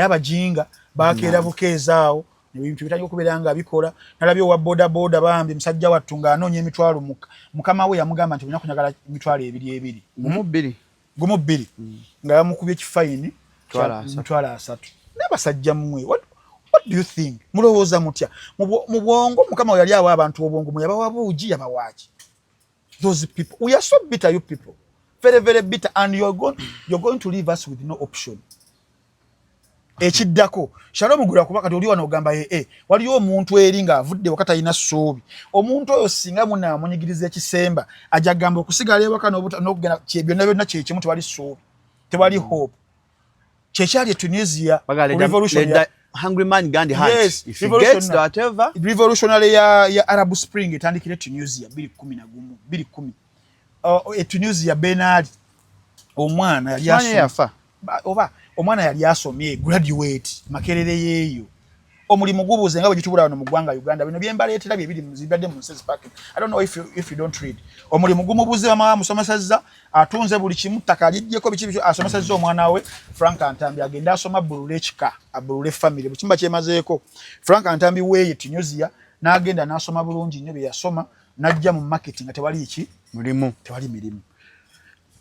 Abajinga bakeera bukeezaawo, ebintu bitandika okubeera nga bikola. Nalabye owa boda boda, bambi musajja wattu, ng'anoonya 20,000. Mukama we yamugamba nti olina kunyagala 20,000 ebiri. Gumu bbiri. Gumu bbiri, nga bamukubye ekifayini. 30,000. 30,000. N'abasajja mmwe, what do you think? Mulowooza mutya mu bwongo? Mukama we yali awa abantu obwongo, mwe yabawa buugi, yabawaaki? Those people, we are so bitter, you people, very very bitter, and you're going to leave us with no option. Ekiddako, Shalom gula, kuba kati oli wano ogamba ee, waliyo omuntu eri ng'avudde waka, talina ssuubi. Omuntu oyo singa munaamunyigiriza ekisemba, ajja kugamba okusigala ewaka n'okugenda byonna byonna kyekimu, tewali ssuubi, tewali hope. Kyekyali e Tunisia. Bagala ku revolution let the hungry man go and hunt. Yes, if he revolution gets whatever. Revolutionary ya Arab Spring etandikira e Tunisia 2011, 2010. E Tunisia, Ben Ali omwana yali Kimanye asoma yafa. Oba omwana yali asomye, graduate Makerere yeeyo, omulimu gubuuze nga bwe gitubula wano mu ggwanga Uganda. Bino byembaleetera bye biri zibadde mu nsi ezipaki. I don't know if you don't read. Omulimu gumubuze, mama amusomesezza, atunze buli kimu, ttaka liggyeko, biki biki, asomesezza omwana we Frank Ntambi, agende asoma, abbulule ekika, abbulule family, buli kimu bakyemazeeko. Frank Ntambi weeye Tunisia n'agenda n'asoma bulungi nnyo bye yasoma, n'ajja mu market nga tewali ki? Mulimu. Tewali mirimu.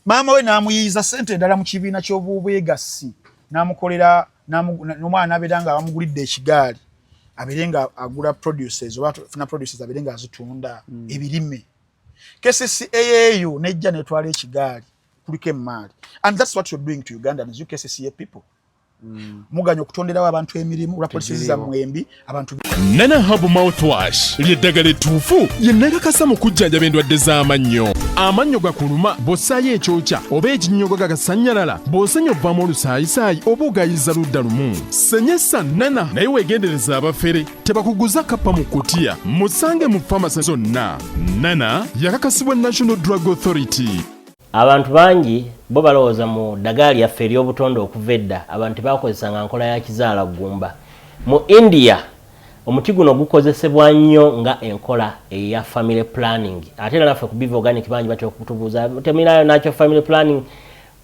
Maama we n'amuyiiza sente endala mu kibiina ky'obwegassi, n'amukolera n'omwana n'abeera nga bamugulidde ekigaali, abeere nga agula produces oba afuna produces, abeere nga azitunda ebirime. KCCA eyo nejja netwala ekigaali kuliko emaali. And that's what you're doing to Ugandans, you KCCA people. Muganya okutonderawo abantu emirimu olwa policies Tegiriiwo. zammwe embi. Abantu Nana Herb Mouthwash lyeddagala ettuufu lye nakakasa mu kujjanjaba endwadde z'amannyo. Amannyo gakuluma, bw'ossaayo ekyokya oba ekinnyogo gagasannyalala, bw'osenya ovaamu olusaayisaayi oba ogayiza ludda lumu, senyesa Nana. Naye weegendereza abafere, tebakuguza kappa mu kutiya. Musange mu famasi zonna. Nana yakakasibwa National Drug Authority. Abantu bangi bo balowooza mu ddagala lyaffe ery'obutonde. Okuva edda abantu tebakozesanga nkola ya kizaala ggumba. Mu India omuti guno gukozesebwa nnyo nga enkola eya family planning. Ate era naffe ku Biva Organic bangi batera okutubuuza, "Temulinayo nakyo family planning?"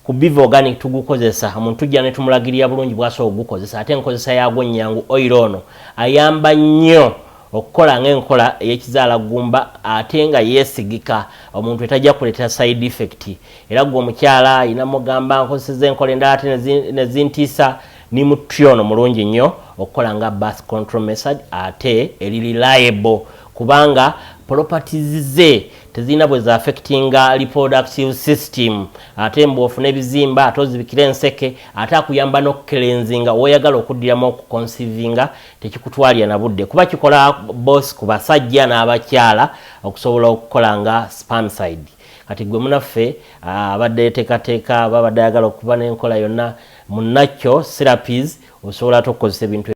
Ku Biva Organic tugukozesa. Omuntu tujja ne tumulagirira bulungi bwasobola okugukozesa, ate enkozesa yaagwo nnyangu. Oil ono ayamba nnyo okukola ng'enkola ey'ekizaala ggumba, ate nga yeesigika, omuntu etajja kuleetera side effect. Era gwe omukyala ayina mugamba, "Nkozeseza enkola endala ate nezintiisa," ni muti ono mulungi nnyo okukola nga birth control method, ate eri reliable kubanga properties ze tezirina bwe zaaffectinga reproductive system. Ate mbw'ofuna ebizimba, ate ozibikira enseke, ate akuyamba n'okucleansinga. Woyagala okuddiramu okuconceivinga, tekikutwalira na budde, kuba kikola both ku basajja n'abakyala okusobola okukola nga spermicide. Kati gwe munaffe abadde yeteekateeka, babadde ayagala okuba n'enkola yonna munakyo therapies, osobola ate okukozesa ebintu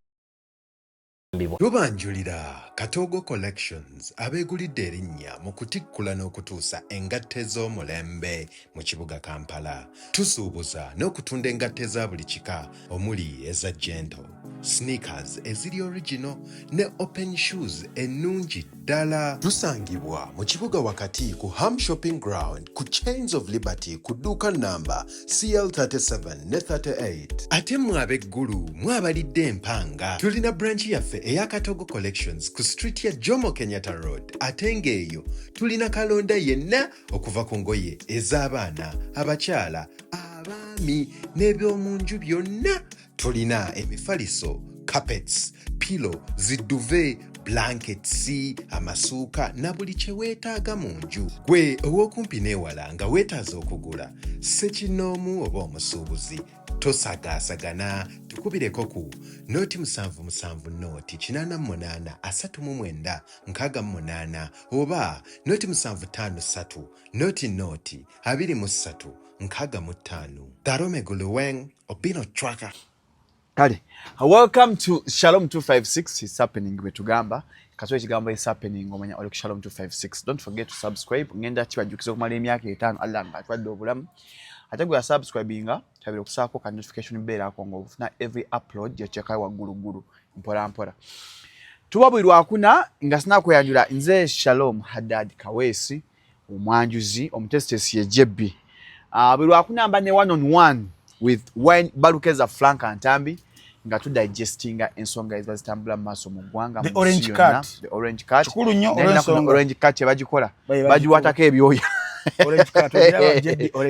ebibwa. Tubanjulira Katoogo Collections, abeegulidde erinnya mu kutikkula n'okutuusa engatto ez'omulembe mu kibuga Kampala. Tusuubuza n'okutunda engatto eza buli kika, omuli eza gentle, sneakers eziri original ne open shoes ennungi ddala. Tusangibwa mu kibuga wakati ku Ham Shopping Ground, ku Chains of Liberty, ku dduuka namba CL37 ne 38. Ate mmwe ab'eggulu mwabalidde empanga, tulina branch yaffe eya Katogo Collections ku street ya Jomo Kenyatta Road, ate ng'eyo tulina kalonda yenna okuva ku ngoye ez'abaana, abakyala, abaami n'ebyomu nju byonna. Tulina emifaliso, carpets, pillow, zi duvet, blankets, amasuuka na buli kye weetaaga mu nju. Gwe ow'okumpi n'ewala nga weetaaza okugula ssekinnoomu oba omusuubuzi, tosagaasagana, tukubireko ku 077 088 39 68 oba 0753 00 23 65. Darome Guluweng Obino Chwaka. Kale, welcome to Shalom 256. It's happening. Bwe tugamba kaswa ekigambo "is happening", omanya oli ku Shalom 256. Don't forget to subscribe. Ngenda kibajjukiza okumala emyaka 5, Allah nga atwadde obulamu. Ate gwe yasubscribinga, tabira okusaako ka notification bell ako ng'ofuna every upload gyekyekayo wagguluggulu mpola mpola. Tuba buli Lwakuna. Nga sinakweyanjula, nze Shalom Haddad Kaweesi, omwanjuzi omutesitesi ye Jebbi. Buli Lwakuna mba ne one on one with Wine Balukeza Frank Ntambi. Nga tudigestinga ensonga eziba zitambula mu maaso mu ggwanga. The orange cat. The orange cat. Kikulu nnyo. Olw'ensonga orange cat bagikola, bagiwatako ebyoya.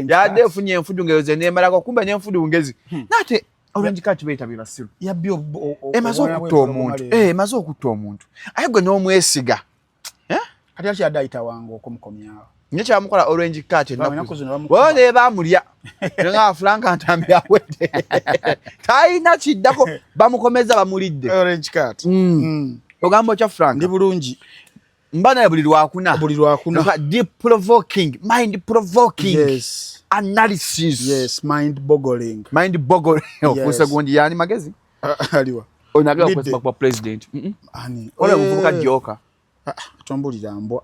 Yadde efunye enfudu ngeyo nemalako, kumbe n'enfudu ngezi. Nate orange cat beyita bebasiru, emaze okutta omuntu, emaze okutta omuntu, aye gwe n'omwesiga. Kati akyadde ayita wange okumukomyawo. Nye kyamukola orange cat ennaku waba naye bamulya nga Frank Ntambi awedde, talina kiddako, bamukomeza bamulidde. Orange cat. Ogamba otya, Frank? Ndi bulungi. Mba naye buli Lwakuna. Buli Lwakuna. Deep provoking, mind provoking analysis. Yes, mind boggling. Mind boggling. Ofuuse gundi yani magezi. Aliwa? Onagala okwesiba kuba president? Ani? Ole muvubuka joka. Ah, tombulira mbwa.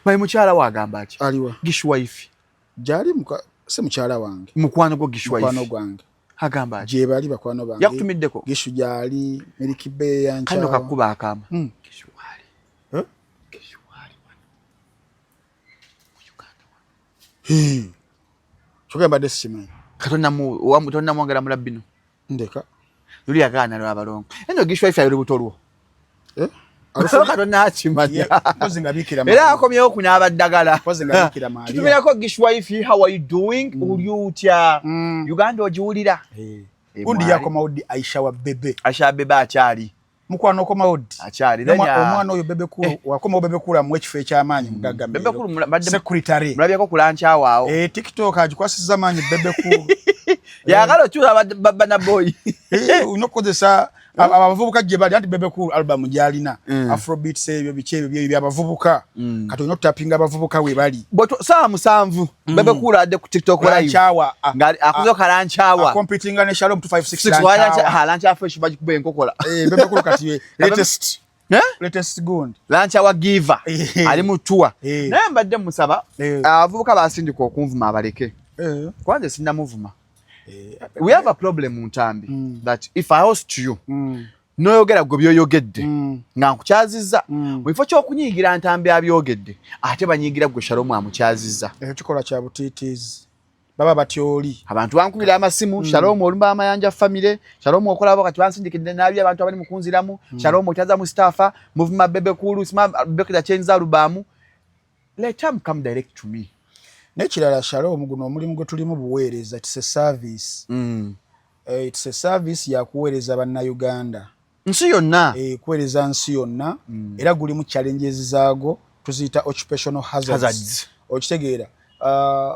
Mayi mukyala wagamba ki? Aliwa? Gishu wife. Gyali muka si mukyala wange. Mukwano gwo Gishu wife. Mukwano gwange. Agamba ki? Gye bali bakwano bange. Yakutumiddeko? Gishu gyali, Miliki Bay yankyawa. Kano kakuba akama. Gishu wali. Eh? Gishu wali wano. Mu Uganda wano. Hee. Kyokka mbadde sikimanyi. Katonda mwongera mulabbino. Ndeka. Luli yagaana lw'abalongo. Eno Gishu wife ali lubuto lwo. Eh? Katonda akimanya. Mpozi nga Bikira Era akomyewo kunaaba ddagala. Mpozi nga Bikira Maria. Tutumirako Gishu wife, how are you doing? Oli otya? Uganda ogiwulira? Gundi yakomawo ddi, Aisha wa Bebe? Aisha Bebe akyali. Mukwano okomawo ddi? Akyali. Omwana oyo Bebe Cool wakomawo, Bebe Cool amuwa ekifo eky'amaanyi mu Bebe Cool secretary. Mulabyeko ku lunch hour awo. Eh, TikTok agikwasizza maanyi Bebe Cool. Yagala okyusa bana boy. Eh, olina okukozesa abavubuka gye bali, anti Bebe Cool album gy'alina afrobeats, ebyo biki, ebyo byabavubuka. Kati olina okutapinga abavubuka we bali. Saawa 7 Bebe Cool adde ku TikTok live nga akuze ka lunch hour. Competinga ne Shalom 256. Lunch hour fresh bagikuba enkokola. Eh, Bebe Cool kati latest. Latest gundi. Lunch hour giver ali mu tour. Naye mbadde musaba abavubuka basindika okunvuma abaleke. Kwanze sinnamuvuma. We have a problem, Ntambi, that if I host you, noyogera gwe byoyogedde nga nkukyazizza, mu kifo ky'okunyiigira Ntambi abyogedde, ate banyiigira gwe Shalomu amukyazizza. Ekyo kikolwa kya butiitiizi, baba batyoli. Abantu bankubira amasimu, Shalomu olumba amayanja famire, Shalomu okolabo, kati bansindikidde nabi abantu abali mu kunziramu, Shalomu okyaza Mustafa, muvuma Bebe Cool, sima Bebe change album. Let him come direct to me. N'ekirala, Shalom, guno omulimu gwe tulimu buweereza, it's a service. It's a service yakuweereza Bannayuganda. Nsi yonna. Kuweereza nsi yonna. Era gulimu challenges zaago, tuziyita occupational hazards. Hazards. Okitegeera,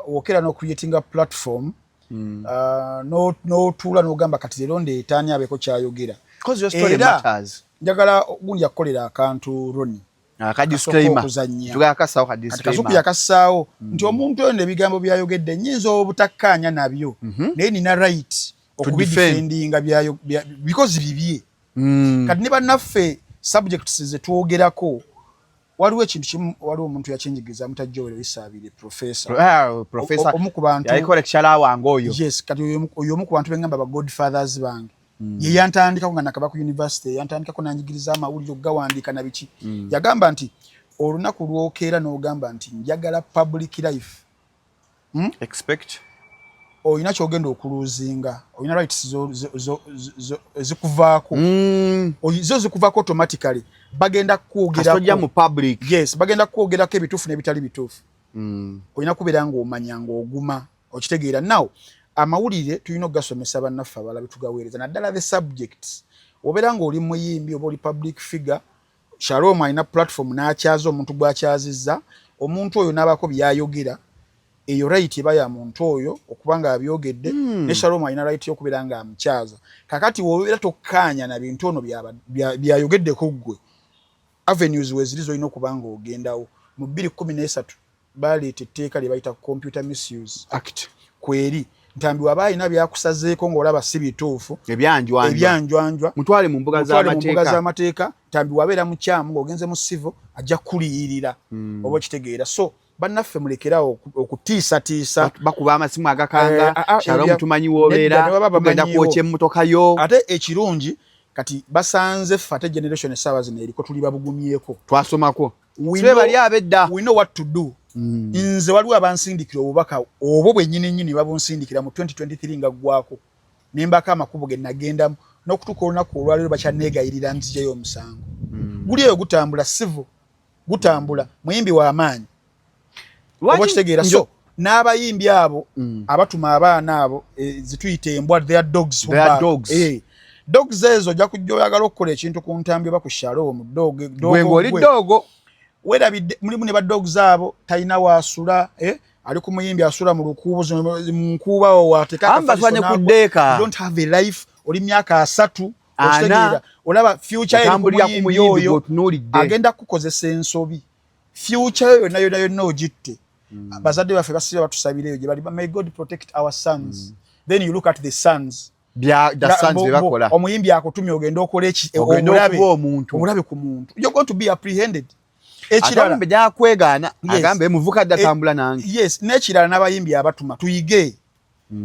wokera no creating a platform, n'otuula n'ogamba kati leero ndeetaani abeeko kyayogera. Because your story matters. Njagala gundi yakukolera akantu, Roni. Aka disclaimer. Tugakassaawo ka disclaimer. Kasuku yakassaawo nti omuntu oyo n'ebigambo byayogedde nnyinza obutakkaanya nabyo, naye nina right okubidefendinga because bibye. Kati ne bannaffe subjects ze twogerako, waliwo ekintu kimu, waliwo omuntu yakinjigiriza, muta Joel Isaabire, professor. Professor. Omu ku bantu yaliko lecturer wange oyo. Yes, kati oyo omu ku bantu bengamba ba godfathers bange. Ye yantandikako nga nakaba ku university, yantandikako nanjigiriza amawulire, okugawandiika na biki. Yagamba nti olunaku lwokeera n'ogamba nti njagala public life, Expect Olina kyogenda okuluzinga, olina rights ezikuvaako. Zo zikuvaako automatically, bagenda kwogerako mu public. Yes, bagenda kwogerako ebituufu n'ebitali bituufu. Olina kubeera ng'omanya ng'oguma, okitegeera? Now amawulire tulina okugasomesa bannaffe abalala betugaweereza, naddala the subjects. Obeera ng'oli muyimbi oba oli public figure, Shalom alina platform n'akyaza omuntu gw'akyazizza, omuntu oyo n'abaako byayogera, eyo right eba ya muntu oyo okuba nga abyogedde. Ne Shalom alina right y'okubeera nga amukyaza. Kakati wobeera tokkaanya na bintu ono byayogeddeko ggwe, avenues weziri zolina okuba nga ogendawo. Mu 2013 baleeta etteeka lye bayita Computer Misuse Act. Kweri Ntambi waba alina byakusazeeko ng'olaba si bituufu, ebyanjwanjwa, ebyanjwanjwa, mutwale mu mbuga z'amateeka. Ntambi wabeera mukyamu ng'ogenze mu civil, ajja kuliyirira. Oba okitegeera? So bannaffe, mulekerawo okutiisatiisa. Bakuba amasimu agakanga, eh, Shalom tumanyi wobeera, tugenda kwokya emmotoka yo. Ate ekirungi kati basanze ffe ate generation essaawa zino eriko tuli babugumyeko. Twasomako, sibe bali abedda. We know what to do. Nze waliwo abansindikira obubaka obwo bwennyini nnyini, babunsindikira mu 2023 nga ggwako. Nembako amakubo ge nagendamu n'okutuuka olunaku olwaleero bakyaneegayirira nzijeyo omusango. Guli eyo gutambula, civil gutambula, muyimbi w'amaanyi, oba okitegeera? So n'abayimbi abo abatuma abaana abo, zituyita embwa, their dogs who Their bark. dogs. Dogs ezo ojja kujja oyagala okukola ekintu ku ntambi oba ku Shalom, dog dog. Gwe ng'oli gwe. Dog. Werabidde mulimu ne ba dogs abo talina waasula, ali ku muyimbi asula mu lukuubo mu nkuuba wateeka. Amba basula ne ku ddeeka. Don't have a life, oli myaka 30. 40. Okitegeera? Olaba future ye eri ku Otambulira ku muyimbi muyimbi oyo gw'otunuulidde. Agenda kukozesa ensobi, future yo yonna yonna yonna ogitte. Bazadde baffe basiba batusabira eyo gye bali, may God protect our sons. Then you look at the sons. Bya the sons bye bakola. Omuyimbi akutumye ogende okola eki? Ogende Obulabe. okuba omuntu. Obulabe ku muntu, you're going to be apprehended. Ate Ekirala ombe gyakwegaana Yes. agambe muvuka dda tambula nange. Yes, n'ekirala n'abayimbi abatuma tuyige.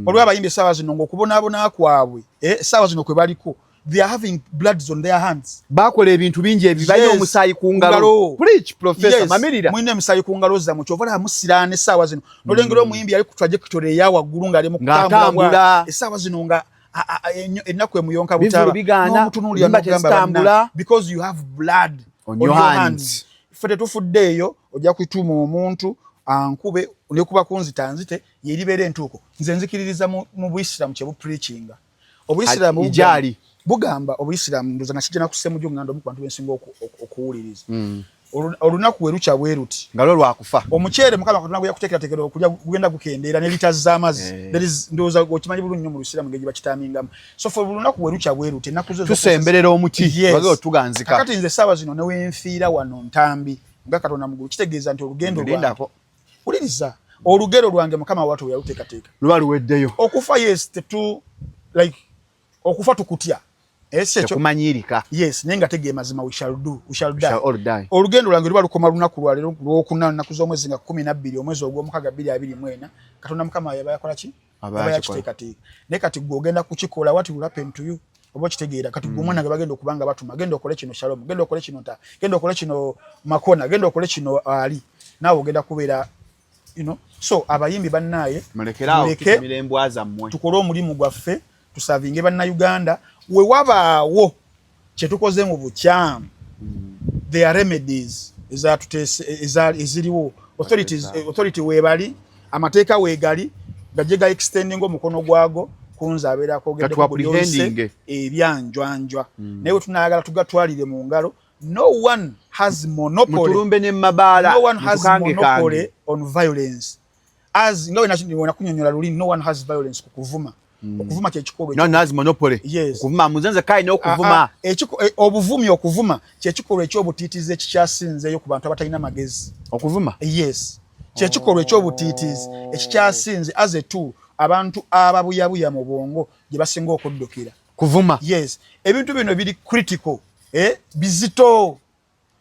Waliwo abayimbi essaawa zino ng'okubonaabona kwabwe, essaawa zino kwe baliko, they are having bloods on their hands. Bakola ebintu bingi ebi balina omusaayi ku ngalo. Ngalo. Preach, professor. Yes. Mamirira. Mulina emisaayi ku ngalo zammwe, kyova olaba musiraana essaawa zino. Nolengera omuyimbi ali ku trajectory eya waggulu ng'ali mu kutambula Ng'atambula. essaawa zino nga ennaku emuyonka Bivvulu butaba. bigaana, N'omutunuulira ennyumba n'ogamba, tezitambula. "Banna, because you have blood on your hands." Ffe tetufuddeeyo, ojja kutuuma omuntu ankube nekuba kunzita nzite, yeribeera entuuko. Nze nzikiririza mu buisiramu kye bupreachinga. Obuyisiraamu Ijaali. bugamba, obuyisiraamu ndoza nakijja nakusemu nganda omu ku bantu bensinga okuwuliriza. Olunaku we lukya bwe luti nga lwo lwakufa. Omuceere Mukama Katonda gwe yakuteekerateekera okulya gugenda gukendeera ne lita z'amazzi. There is, ndowooza okimanyi bulungi nnyo mu lusiraamu engeri gye bakitamingamu. So fe buli lunaku we lukya bwe luti, ennaku zo Tusemberera omuti. Yes. Wagala otuganzika. Kakati nze essaawa zino newenfiira wano ntambi nga Katonda mugulu, kitegeeza nti olugendo lwange, Lindako. wuliriza, olugero lwange Mukama watu yaluteekateeka. Luba luweddeyo. Okufa, yes, tetu like okufa tukutya. Si ekyo? Tekumanyirika. Yes, naye nga tegee mazima, we shall do, we shall We die. shall all die. Olugendo lwange luba lukoma lunaku lwaleero lwokuna, nnaku z'omwezi nga 12, omwezi ogw'omukaga 2024. Katonda Mukama yaba yakola ki? Aba Yaba yakikola. yakiteekateeka. Naye kati gwe ogenda kukikola, what will happen to you? Oba okitegeera? Kati gwe omwana gwe bagenda okuba nga batuma, genda okole kino Shalom, genda okole kino nta, genda okole kino Makona, genda okole kino ali, naawe ogenda kubeera, so abayimbi bannaaye, Mulekeraawo muleke tutumira embwa zammwe. Tukole omulimu gwaffe, tusavinge bannayuganda. We wabaawo kyetukoze mu bukyamu, there are remedies eziriwo, authorities, authority weebali, amateeka weegali, gajje ga extending omukono gwago kunze abeera akoogedde Gatu ku buli oyise apprehending. Ebyanjwanjwa. Naye bwe tunaayagala tugatwalire mu ngalo, no one has monopoly. Mutulumbe ne mabaala. No one has Mutukange monopoly kange. on violence, as nga wenakunyonyola luli, no one has violence ku kuvuma. Okuvuma kyekikolwa No one has monopoly. Yes. Okuvuma muzenze kai n'okuvuma. Ah, ah, obuvumi, okuvuma kyekikolwa ekyobutiitiizi ekikyasinzeeyo ku bantu abatalina magezi. Okuvuma. Yes, kyekikolwa ekyobutiitiizi ekikyasinze as a tool abantu ababuyabuya mu bwongo gye basinga okuddukira. Kuvuma. Yes, ebintu bino biri critical, bizito.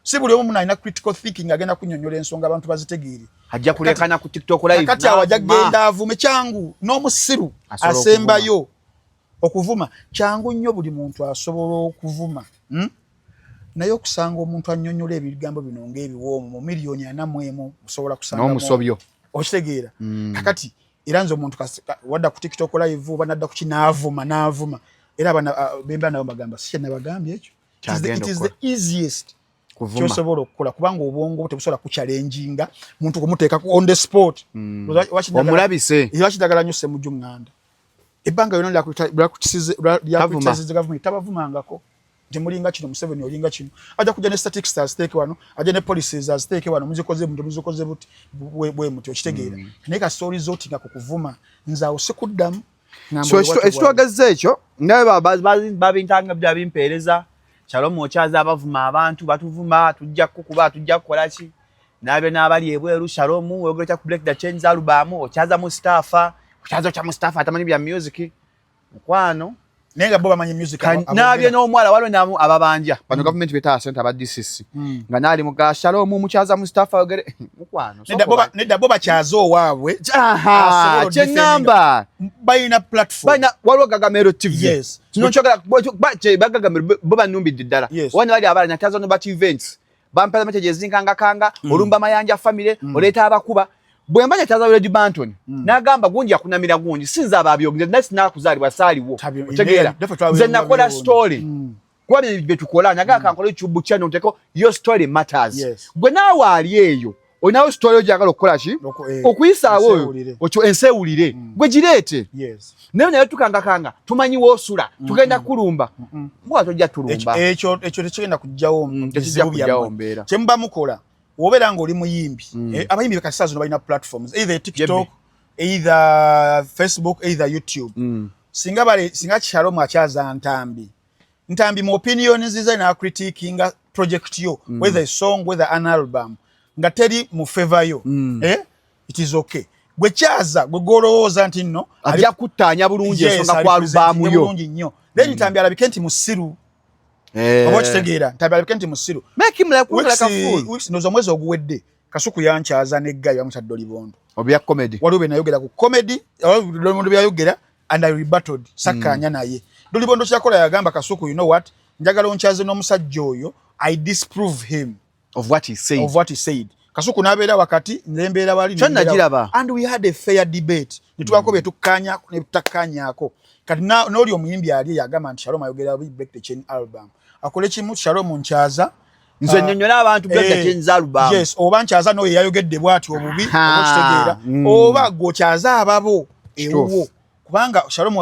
Si buli omu alina critical thinking agenda kunyonyola ensonga abantu bazitegeere. Ajja kulekana ku TikTok live. Kati awo ajja n'avuma. kugenda avume, kyangu n'omusiru Asobola asembayo okuvuma, kyangu nnyo, buli muntu asobola okuvuma, Naye okusanga omuntu annyonnyola ebigambo bino ng'ebiwoomu mu 41 million osobola kusanga N'omusobyo. Okitegeera? Kakati era nze omuntu wadda ku TikTok live oba nadda ku kinaavuma naavuma, era abana bemba nabo bagamba si kyenabagambye ekyo. Kyagenda It is the okukola. easiest Kuvuma. kyosobola okukola, kubanga obwongo bwo tebusobola kuchallenginga muntu kumuteeka on the spot. Omulabise. Lwaki nnyo Ssemujju Nganda ebbanga lyonna lyakucriticize gavumenti tabavumangako nti mulinga kino, Museveni olinga kino? Ajja kujja ne statistics aziteeke wano, ajja ne policies aziteeke wano, muzikoze muti, muzikoze buti, bwe muti, okitegeera? Naye kasita orizotinga ku kuvuma, nze awo sikuddamu. Ngamba So oli wati. Ekitwagazza ekyo naye babintanga bya bimpeereza, Shalom okyaza abavuma abantu, batuvuma, tujja kukuba, tujja kukola ki nabyo n'abali ebweru. Shalom wegoleta ku Break the Chains album, okyaza Mustafa, okyaza okya Mustafa atamanyi bya music, mukwano. Naye nga bo bamanyi music. Nabye n'omuwala waliwo namu ababanja bano gavumenti betaa sente aba DCC nga naali muga Shalom mukyaza Mustafa ogere mukwano. Nedda, bo bakyaza owaabwe. Aha, kyeŋŋamba. Balina platform. Balina, waliwo Gagamero TV. Yes. Kino nkyogera Bagagamero bo banumbidde ddala. Wani bali abalala nataza no bat events, bampeza message ezinkangakanga, olumba Mayanja family, oleeta abakuba. Bwe mba nyakyaza Red Banton n'agamba gundi akunamira gundi, sinza ababyogera, naye sinakuzaalibwa, saaliwo. Otegeera? Nze nakola story kuba bye tukola, nagaa kankola YouTube channel nteko your story matters. Gwe naawe ali eyo olinawo story ogyagala okukola ki, okuyisaawo oyo okyo ensi ewulire, gwe gireete. Naye tukangakanga tumanyi woosula, tugenda kulumba mbuga, tojja tulumba. Ekyo tekigenda kujjawo Tekijja bizibu kujjawo byammwe. Mbeera. Kyemuba mukola, wobeera ng'oli muyimbi, abayimbi kati zino balina platforms, either TikTok, either Facebook, either YouTube. Singa bale, singa Shalom akyaza Ntambi, Ntambi mu opinions ze na critiquinga project yo, whether a song, whether an album, nga teri mu favor yo, it is okay. Gwe kyaza gwe golowooza nti nno ajja kuttaanya bulungi ensonga ku album yo. Bulungi nnyo. Then Ntambi alabike nti musiru. Oba okitegeera? Ntambi alabike nti musiru. Make him like, look like a fool. Weeks, ndowooza omwezi oguwedde, Kasuku yankyaza neggayo bamuyita Dolibondo. Obya comedy. Waliwo bye nayogera ku comedy, Dolibondo byayogera, and I rebutted, sakkaanya naye. Dolibondo kyakola, yagamba Kasuku, "You know what, njagala onkyaze n'omusajja oyo, I disprove him of what he said." Of what he said. Kasuku n'abeera wakati, nze mbeera wali. Kyo nagiraba. And we had a fair debate, ne tubaako bye tukkaanya ne tutakkaanyaako. Kati n'oli omuyimbi ali yagamba nti Shalom ayogera Break the Chain album, akole kimu: Shalom nkyaza. Nze nnyonnyola abantu Break the Chain album. Yes, oba nkyaza n'oyo yayogedde bw'ati obubi, oba okitegeera, oba gw'okyaza ababo ewuwo, kubanga Shalom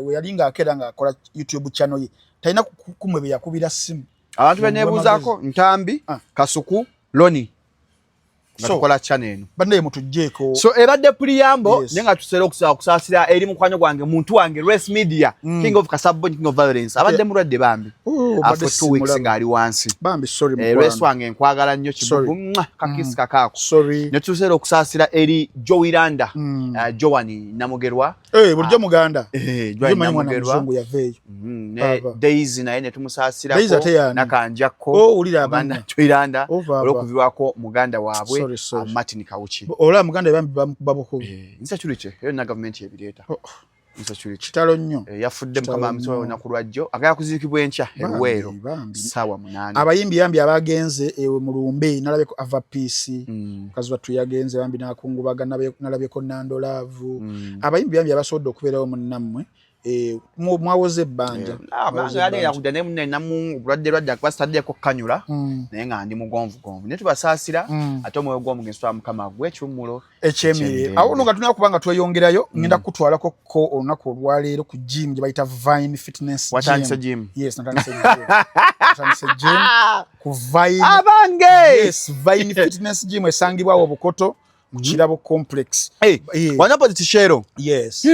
we yali ng'akeera ng'akola YouTube channel ye, talina kumwe bye yakubira simu. Abantu beneebuuzaako Ntambi, Kasuku, Loni nga tukola channel eno. Bannaye, mutugjeeko. So ebadde preamble, naye nga tuseera okusaasira eri mukwano gwange, muntu wange, Race Media, King of Kasabbo, King of Violence. Abadde mulwadde bambi. Oh, for 2 weeks ng'ali wansi. Bambi, sorry. Race wange, nkwagala nnyo, kibugu kakisi kakaako. Sorry. Ne tuseera okusaasira eri Joey Landa, Joan Namugerwa. Bulijjo Muganda. Joan Namugerwa. Yaveeyo. Ne Daisy naye ne tumusaasirako Nakanjakko. Oh, wulira amannya. Joey Landa olw'okuviirwako muganda waabwe Martin Kawuki. Olaba muganda bambi bamukuba bukubi. Insecurity eyo na gavumenti ebireeta. Oh. Insecurity. Kitalo nnyo. Yafudde, Mukama amusaba, olunaku lwajjo agala kuziikibwa enkya eruweero ssaawa 8. Abayimbi yambi abagenze ewe mulumbe, nalabyeko Ava Peace, mukazi wattu yagenze bambi n'akungubaga, nalabyeko Nando Love. Abayimbi yambi abasobodde okubeerawo munnammwe, mwawoze ebbanja. Yadda kudda naye munne namu obulwadde lwadde akuba sitaddeko kanyula, naye nga ndi mugonvugonvu, naye tubasaasira. Ate omwoyo gw'omugenzi twa Mukama gwe ekiwummulo ekyemire. Awo no nga tulina kuba nga tweyongerayo, ngenda kutwalako ko olunaku olwaleero ku gym gye bayita Vine Fitness. Watandise gym? Yes, natandise gym, natandise gym ku Vine. Abange! Yes, Vine Fitness Gym esangibwawo Obukoto ku Kirabo Complex. Wano opposite Shell. Yes,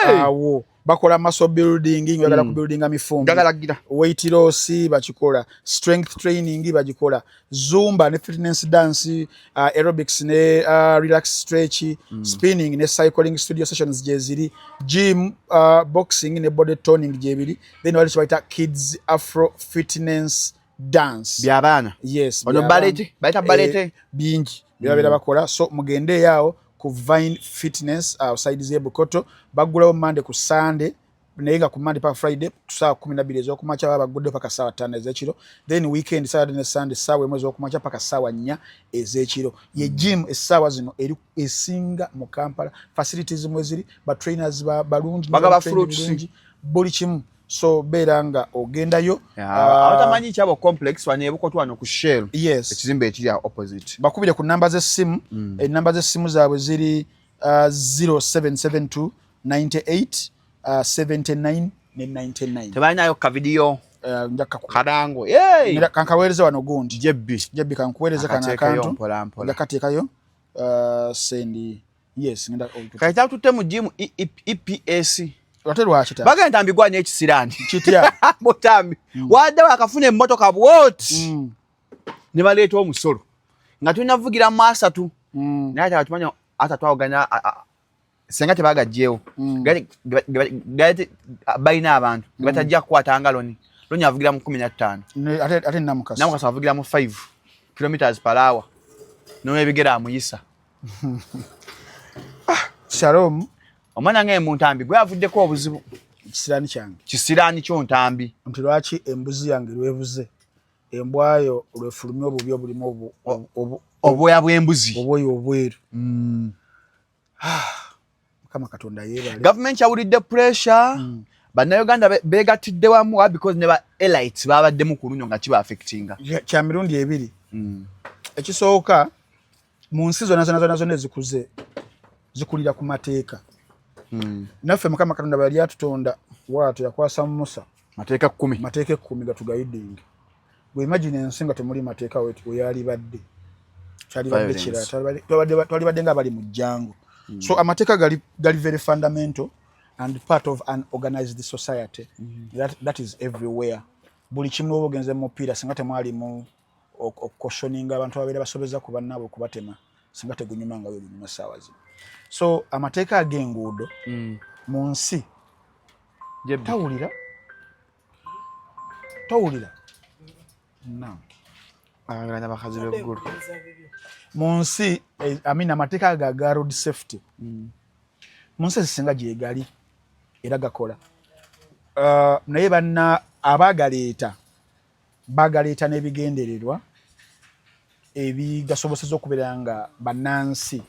awo bakola muscle building, njagala ku buildinga mifumbi, weight loss bakikola, strength training bagikola, zumba ne fitness dance, aerobics ne relax stretch, spinning ne cycling studio sessions gyeziri, gym, boxing ne body toning gyebiri. Then wali kibayita kids afro fitness dance. Byabaana. Yes. Ono ballet, bayita ballet. Bingi byabeera bakola. So mugende awo ku Vine Fitness, side z'e Bukoto. Baggulawo Monday ku Sunday, naye nga ku Monday paka Friday 12:00 ez'okumakya baba bagguddewo paka 5:00 ez'ekiro. Then weekend, Saturday ne Sunday, 1:00 ez'okumakya paka 4:00 ez'ekiro. Ye gym essaawa zino eri esinga mu Kampala. Facilities mwe ziri, ba trainers balungi, bagaba fruits, buli kimu. So beera nga ogendayo. Abatamanyi Kirabo Complex, wano ebukoto wano ku Shell. Yes. Ekizimbe ekiri opposite. Bakubire ku namba z'essimu. Enamba z'essimu zaabwe ziri 0772 98 79 ne 99. Tebalinayo kavidiyo? Karango. Kankaweereze wano gundi. Jebbi. Jebbi, kankuweereze kano akantu, nja kateekayo sendi. Yes. Kati tutte mu gym EPS. Ate lwaki? Bagenda Ntambi gwanya ekisiraani. Kitya? Mutambi wadde wakafuna emmotoka bwoti, ne baleeta omusolo nga tulina vugira mu 30. Naye ate tumanya ata twawuganya senga tebagajjeewo, balina abantu gebatajja kukwata nga Loni. Loni avugira mu 15. Ate Namukasa? Namukasa avugira mu 5 kilometers per hour, n'ebigere amuyisa. Shalom. Omwana nga Muntambi gwe avuddeko obuzibu. Kisiraani kyange. Kisiraani kyo Ntambi. Nti lwaki embuzi yange lwebuze, embwayo lwefulumya obubi obulimu obwoya bw'embuzi? Obwoya obweru. Mukama Katonda yeebale. Gavumenti yawulidde pressure. Bannayuganda beegattidde wamu wa because ne ba elites babaddemu ku luno nga kiba affectinga. Kya mirundi ebiri. Ekisooka, mu nsi zonna zonna zonna zonna ezikuze zikulira ku mateeka. Naffe Mukama Katonda bwe yali atutonda waatu yakwasa Musa Mateeka 10. Mateeka 10 gatuguidinga. Bwe imagine ensi nga temuli mateeka, weyalibadde kyalibadde Violence. kirala. Twalibadde nga bali mu jjango. So amateeka gali very fundamental and part of an organized society. That is everywhere. Buli kimu, oba ogenze mu mupiira, singa temwalimu okucautioninga abantu ababeera basobeza ku bannaabwe okubatema, singa tegunyuma nga wegunyuma saawa zino. So amateeka ag'enguudo mu nsi Jebbi. Tawulira, tawulira no. Abaganda bakazi b'eggulu. Mu nsi I mean, amateeka ago aga road safety mu nsi ezisinga gyegali era gakola. Naye banna abaagaleeta bagaleeta n'ebigendererwa ebigasoboseza okubeera nga bannansi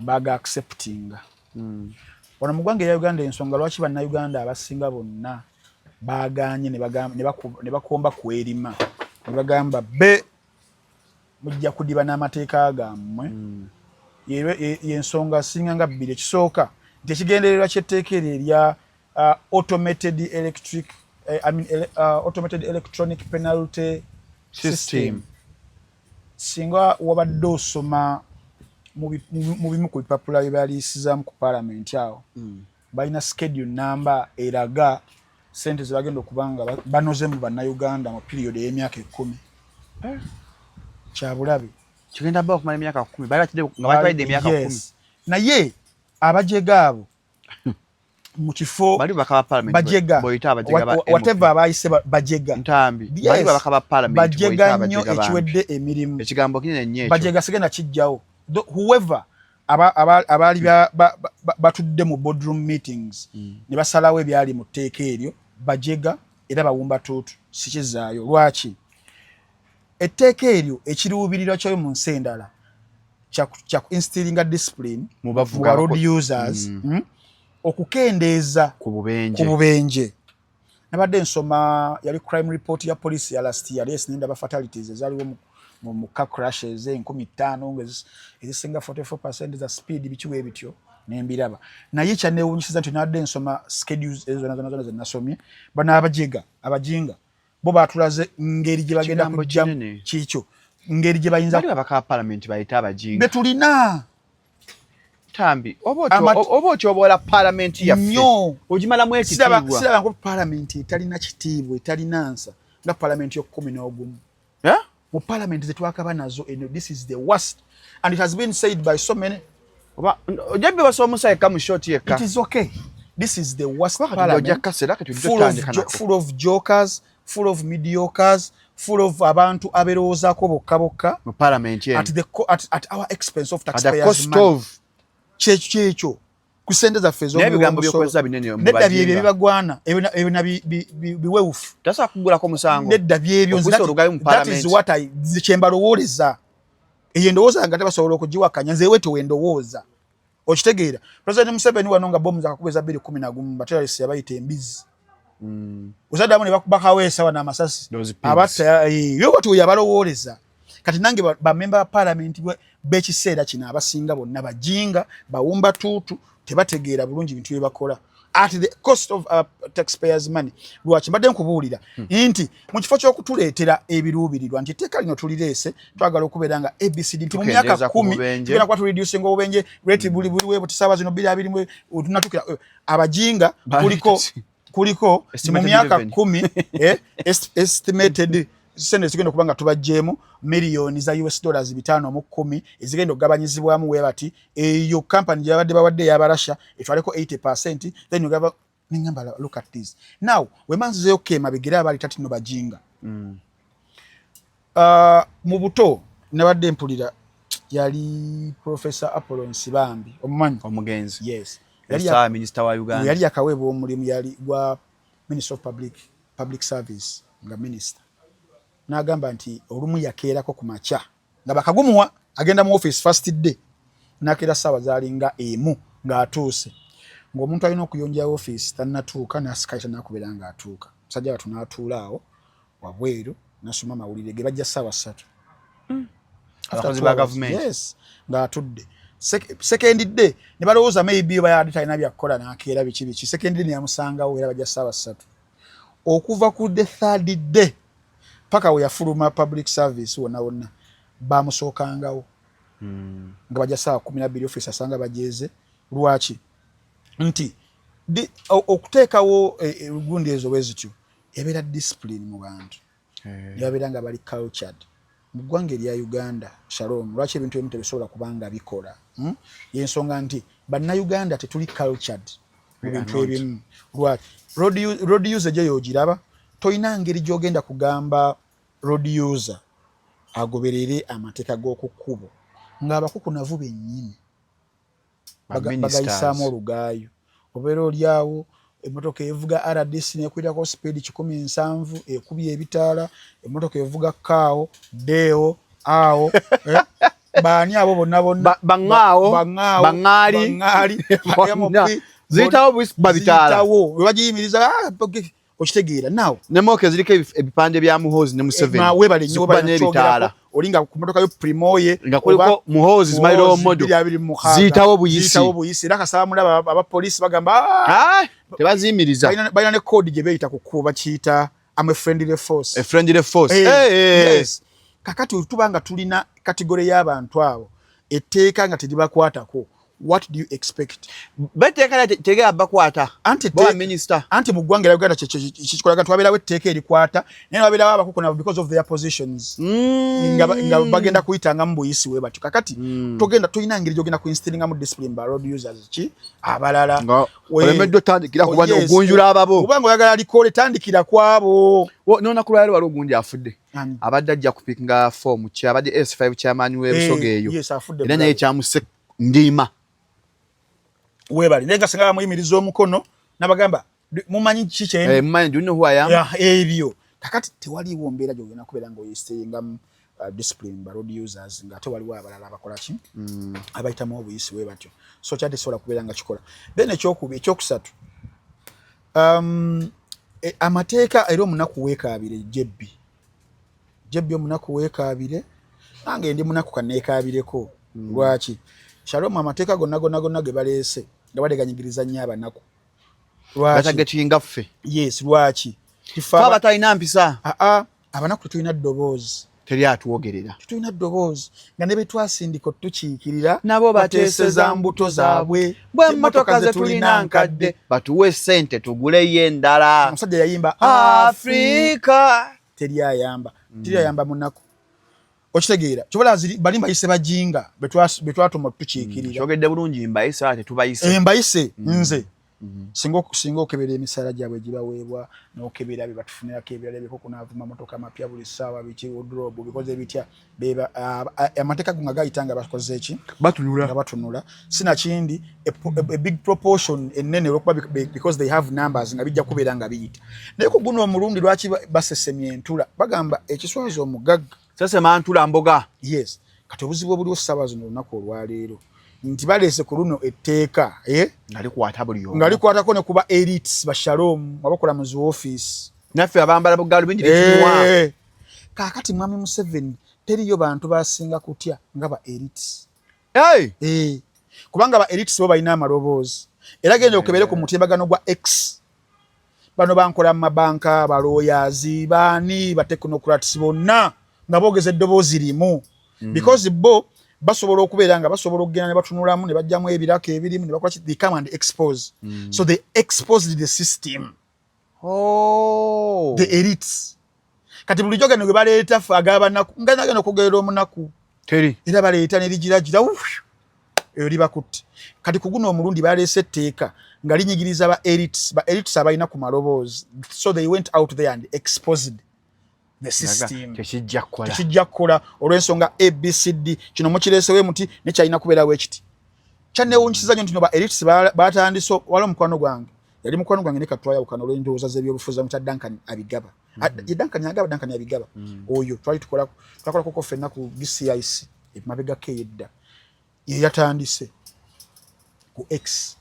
baga acceptinga. Wano mu ggwanga erya Uganda, ensonga lwaki Bannayuganda abasinga bonna baganye ne bakomba kwerima ne bagamba be mujja kudiba n'amateeka gammwe, yensonga singa nga bbiri. Ekisooka nti ekigendererwa ky'etteeka eryo erya automated electric I mean, automated electronic penalty system, System. Singa wabadde osoma mu bimu ku bipapula bye baliisizaamu ku paalamenti awo, balina schedule namba eraga sente zebagenda okuba nga banoze mu Bannayuganda mu period ey'emyaka 10. Kyabulabe. Kigenda bba okumala emyaka 10, bali bakidde nga batwalidde emyaka 10. Yes. Naye abajega abo mu kifo Bali babaka ba parliament. Bajega. Boyita abajega ba MP. Whatever abayise bajega. Ntambi. Yes. Bali babaka ba parliament. Bajega Boyita nnyo. Abajega bambi. Ekiwedde emirimu. Ekigambo kinene nnyo ekyo. Bajega sigenda kijjawo. Whoever abaali batudde mu boardroom meetings ne basalawo ebyali mu tteeka eryo, bajega era bawumba tuutu, sikizaayo. Lwaki etteeka eryo, ekiruubirirwa kyayo mu nsi endala kya instillinga discipline Mu mu bavuga ba road users, okukendeeza ku bubenje. Ku bubenje. Nabadde nsoma yali crime report ya police ya last year. Yes, nendaba fatalities ezaliwo mu car crashes 5000 nga ezisinga 44% za speed, bikiwa ebityo nembiraba. Naye kyanewunyisiza nti nabadde nsoma schedules ezo zonna zonna zonna zenasomye, bano abajega abajinga bo batulaze ngeri gye bagenda Ekigambo kujja kinene. Kikyo ngeri gye bayinza Bali babaka ba parliament bayita abajinga. Betulina. Tambi, oba otyoboola parliament yaffe. Nnyo. Ogimalamu ekitiibwa. Siraba nko parliament etalina kitiibwa, etalina nsa nga parliament y'okkumi n'ogumu. Eh? Mu parliament zetwakaba nazo eno, this is the worst and it has been said by so many. Oba ojja bibasa omusa yekka mu short yekka. It is okay. This is the worst Kuba kati parliament. ojja kasera kati ojja Full of, otandika nako. full of jokers, full of mediocres, full of abantu aberowoozaako bokka bokka Mu parliament eno. at our expense of At the taxpayers' cost money. of Kyekyo kyekyo ku ssente zaffe. Naye ebigambo by'okozesa binene mu Nedda, bajinga. byebyo ebibagwana ebyo na biwewufu. Tasobola kugulako musango. Nedda, byebyo. Okussa olugabi mu That parliament. is what I nze kyembalowooleza. Eyo endowooza nga tebasobola okugiwakanya, nze weto wendowooza. Okitegeera, President Museveni wano nga bomu zakakuba eza 2011, baterrorist yabayita embizi. Ozaddamu ne bakuba Kaweesa wano amasasi. Those pigs. Abatta yo bati yabalowooleza. Kati nange bamemba ba parliament b'ekiseera kino abasinga bonna bajinga, bawumba tuutu, tebategeera bulungi bintu bye bakola at the cost of our taxpayers' money. Lwaki mbadde nkubuulira nti mu kifo ky'okutuleetera ebiruubirirwa nti etteeka lino tulireese twagala okubeera nga ABCD, nti mu myaka Tukendeeza ku 10 bubenje. tugenda kuba tureducinga obubenje rate buli webuti saawa zino 20 tunatukira abajinga kuliko kuliko mu Estimated myaka revenue. 10, estimated sente zigenda okuba nga tubaggyemu miliyoni za US dollars 510 ezigenda okugabanyizibwamu we bati, eyo company gye babadde bawadde ey'Abarasha etwaleko 80%, then ogaba nengamba, look at this now. Wemanzizeyo emabega era abaali tati no bajinga. Mu buto nabadde mpulira yali Professor Apollo Nsibambi, omumanyi? Omugenzi. Yes. Yali minisita wa Uganda. Yali yakaweebwa omulimu, yali gwa Minister of Public Service nga minister, n'agamba nti olumu yakeerako ku makya nga bakagumuwa agenda mu office first day, n'akeera ssaawa zaalinga 1. Ng'atuuse, ng'omuntu alina okuyonja ofiisi tannatuuka, n'asikaali tannakubeera ng'atuuka. Musajja watu n'atuula awo wabweru nasoma amawulire ge, bajja ssaawa 3. Abakozi ba gavumenti. Yes, ng'atudde. Second day ne balowooza maybe oba yadde talina byakukola n'akeera biki biki. Second day neyamusangawo era bajja ssaawa 3. Okuva ku the third day paka we yafuluma public service, wonna wonna bamusookangawo nga bajja ssaawa 12, ofiisi asanga bajeeze. Lwaki? Nti okuteekawo gundi ezo bwe zityo ebeera discipline mu bantu, ne babeera nga bali cultured mu ggwanga erya Uganda. Shalom, lwaki ebintu ebimu tebisobola kubanga bikola, Yensonga nti Bannayuganda tetuli cultured mu bintu ebimu. Lwaki? Road user gyo yogiraba, tolina ngeri gy'ogenda kugamba road user agoberere amateeka g'oku kkubo ng'abakukunavu bennyini bagayisaamu olugaayo. Obeera oli awo, emmotoka evuga RDC nekwirako speed 170, ekubye ebitaala, emmotoka evuga kaawo deewo awo, eh? Baani abo bonna bonna? Baŋŋaawo, baŋŋaali. Baŋŋaali ziyitawo, babitaala. Ziyitawo, webagiyimiriza, ah, okitegeera now? Nemmotoka eziriko ebipande bya Muhoozi ne Museveni webale nnyo. Zikuba n'ebitaala. Olinga ku motoka yo Primoye. Nga kuliko Muhoozi, my role model, ziyitawo buyisi. Ziyitawo buyisi. Era kasaba mulaba abapoliisi bagamba, "Ah!" Ah, tebaziyimiriza. Balina ne code gye beeyita ku kkubo, bakiyita "am a friendly force". A friendly force. Yes. Kakati tuba nga tulina category y'abantu abo etteeka nga teribakwatako, what do you expect? Beteeka tegera bakwata. Anti Bowa minister. Anti mu ggwanga erya Uganda kikikolaga nti wabeerawo etteeka erikwata, naye wabeerawo abakukunavu because of their positions nga bagenda kuyitanga mu buyisi we batyo. Kakati togenda, tolina ngeri gyogenda kuinstillingamu discipline ba road users ki abalala. Nga olemeddwa otandikira kuba Oh, yes. ogunjula ababo. Kubanga oyagala likole, tandikira kwabo. Nonaku lwaleero waliwo ogundi afudde. Ani? Abadde ajja kupickinga form ki, abadde S5 chairman w'ebusoga eyo. Yes, afudde. Era naye kyamuse ndiima. Weebale, naye nga singa bamuyimiriza omukono nabagamba, "Mumanyi ki kye Mumanyi, do you know who I am?" Yeah, ebyo. Kakati tewaliiwo mbeera gyogenda kubeera ng'oyistingamu discipline ba road users ng'ate waliwo abalala abakola ki, abayitamu obuyisi bwe batyo. So kyate sobola kubeera nga kikola. Then ekyokubi, ekyokusatu, amateeka era omunaku weekaabire jebbi jebbi, omunaku weekaabire. Nange ndi munaku, kaneekaabireko. Lwaki, Shalom, amateeka gonna gonna gonna ge baleese nga baleganyigiriza nnyo abanaku? Lwaki? Batagetinga ffe. Yes, lwaki? Fe abatalina mpisa. Aa, abanaku tetulina ddoboozi. Teri atwogerera. Tetulina ddoboozi, nga ne betwasindika otukiikirira nabo bateeseza mbuto zaabwe. Bwe emmotoka ze tulina nkadde, batuwe sente tuguleyo endala. Omusajja yayimba Afrika. Teri ayamba, teri ayamba munaku, okitegeera? Kyobola bali mbayise bajinga betwatuma otukiikirira. Kyogedde bulungi, mbayise ate tubayise. Mbayise nze. Singa okebera emisaala gyabwe egibaweebwa, n'okebera bye batufunirako ebirala ebikoko, n'avuma motoka mapya buli ssaawa, biki, wardrobe bikoze bitya, beba amateeka go nga gayita nga bakoze eki? Batunula. Nga batunula. Sinakindi a big proportion ennene, olwokuba because they have numbers, nga bijja kubeera nga biyita. Naye ku guno omulundi lwaki basesemye entula? Bagamba ekiswaza omugagga sesema ntula mboga. Yes. Kati obuzibu obuliwo ssaawa zino, olunaku olwaleero, nti baleese ku luno etteeka, eh? Nga likwata buli omu. Nga likwatako ne kuba elites, bashalom abakola mu zi office. Naffe abambala bugalubindi tetunywa. Kaakati mwami Museveni teriyo bantu basinga kutya nga ba elites. Hey! Kubanga ba elites bo balina amaloboozi. Era genda okebere ku mutimbagano gwa X, bano bankola mu mabanka, ba lawyers, baani, ba technocrats bonna nga boogeza eddoboozi limu, because bo basobola okubeera nga basobola okugenda ne batunulamu ne bajjamu ebirako ebirimu ne bakola ki, they come and expose. So they exposed the system. Oh. The elites. Kati bulijjo gano ge baleeta ffe ag'abanaku, nga nagenda okwogerera omunaku Teri. Era baleeta nerigiragira eyo libakutte. Kati ku guno omulundi baleese etteeka nga linyigiriza ba elites, ba elites abalina ku maloboozi. So they went out there and exposed the system. Tekijja kukola. Tekijja kukola olw'ensonga ABCD. Kino mukireesewo muti nekyalina kubeerawo ekiti. Kyanneewuunyisiza nnyo nti no ba elites batandise. Waliwo omukwano gwange, yali mukwano gwange, ne katwayawukana olw'endowooza z'ebyobufuzi, mukya Duncan Abigaba. Ye Duncan Agaba, Duncan Abigaba oyo twali tukola, twakolakoko ffenna ku BCIC emabegako eyedda. Ye yatandise. Ku X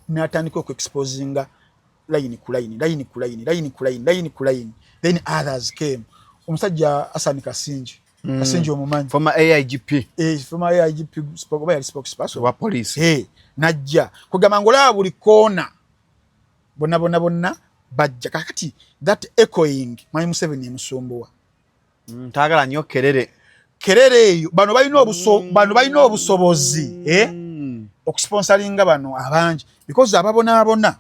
n'atandika okuexposinga line ku line, line ku line, line ku line, line ku line. Then others came. Omusajja Hassan Kasingi. Kasingi omumanyi? Former AIGP. Eh, former AIGP, oba yali spokesperson wa police. Hey, najja kugamba ng'olaba buli koona, bonna bonna bonna bajja. Kakati that echoing, Mwami Museveni emusumbuwa. Taagala nnyo kerere. Kerere eyo, bano balina obusobozi, eh? Okusponsoringa bano abangi, because ababonaabona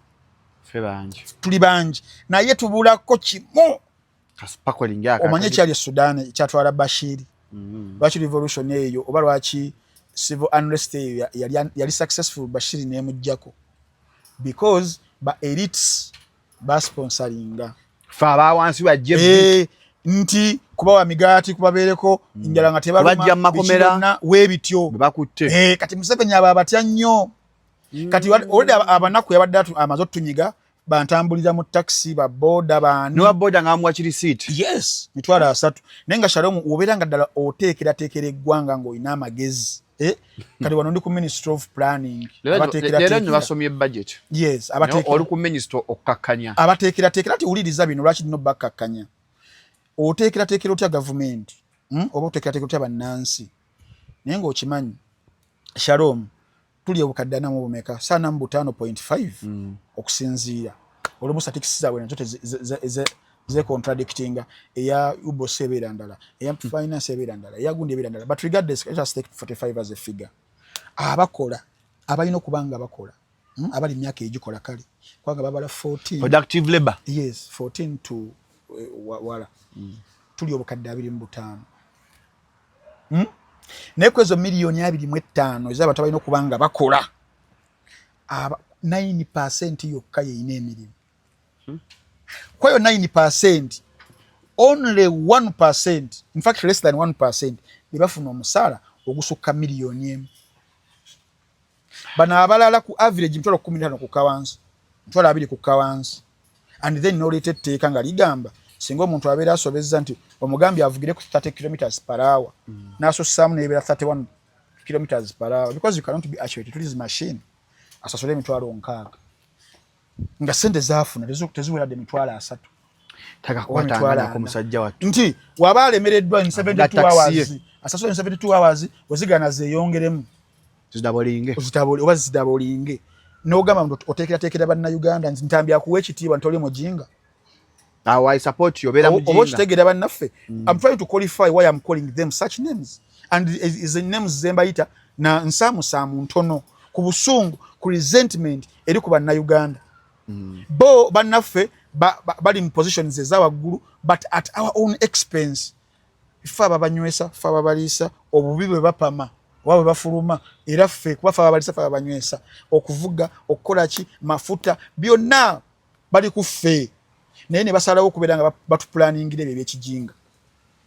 Ffe bangi. Tuli bangi, naye tubulako kimu. Kaspakolinga. Omanye ekyali e Sudan ekyatwala Bashiri? Lwaki revolution eyo, oba lwaki civil unrest eyo yali successful, Bashiri nemugjako? Because ba elites basponsoringa. Fe abawansi bajje. Eh, nti kubawa migaati, kubabeereko njala nga tebaluma. Kubajja mu makomera. Biki byonna weebityo. Bwe bakutte. Eh, kati Museveni abo abatya nnyo. Kati already abanaku yabadde amaze otutunyiga, bantambulira mu taxi, baboda, baani. Niwa boda nga bamuwa kirisiiti. Yes, 300,000. Naye nga Shalom, obeera nga ddala oteekerateekera eggwanga ng'olina amagezi, eh? Kati wano ndi ku Ministry of Planning. Leero nno Abateekerateekera. Basomye budget. Yes. Naye oli ku minisita okukkakkanya. Abateekerateekera ti wuliriza bino, lwaki nno bakkakkanya? Oteekerateekera otya gavumenti, Oba oteekerateekera otya bannansi, naye ng'okimanyi, Shalom, tuli obukadde ana mu bumeka, saana mu 5.5, okusinziira olumu statistics zaabwe nazo zecontradictinga. Eya UBOS ebeera ndala, eya finance ebeera ndala, eya gundi ebeera ndala, but regardless, let us take 45 as a figure. Abakola, abalina okuba nga bakola, Abali myaka egikola, kale kubanga babala 14. Productive labor. Yes, 14 to wala. Tuli obukadde 25, Naye ku ezo miliyoni 25 ez'abantu abalina okuba nga bakola, aba 9% yokka yeyina emirimu. Kwayo 9%, only 1%, in fact less than 1%, be bafuna omusaala ogusukka miliyoni 1. Bano abalala ku average 15,000 kukka wansi, 20,000 kukka wansi. And then noleeta etteeka nga ligamba singa omuntu abeera asobezza, nti omugambye avugire ku 30 kilometers per hour, n'asussaamu nebeera 31 kilometers per hour, because you cannot be accurate to this machine, asasule 60,000, nga sente zaafuna teziweradde 30,000. Oba 40,000. Takakwatangako musajja wattu. Nti waba alemereddwa in 72 taxi ye. hours, asasule in 72 hours, wezigana zeeyongeremu. Zidabolinge. Ozitabole oba zidabolinge. N'ogamba nti oteekerateekera Bannayuganda, nti Ntambi akuwa ekitiibwa nti oli mujinga. Awo I support you, obeera Oba mujinga. okitegeera, bannaffe? I'm trying to qualify why I'm calling them such names, and is names zembayita na nsaamusaamu ntono ku busungu, ku resentment eri ku Bannayuganda. Bo bannaffe bali mu positions eza waggulu, but at our own expense. Ffe ababanywesa, ffe ababaliisa. Obubi bwe bapama oba bwe bafuluma, era ffe, kuba ffe ababaliisa, ffe ababanywesa, okuvuga, okukola ki, mafuta, byonna bali ku ffe. Naye ne basalawo okubeera nga batupulaningira ebyo ebyekijinga.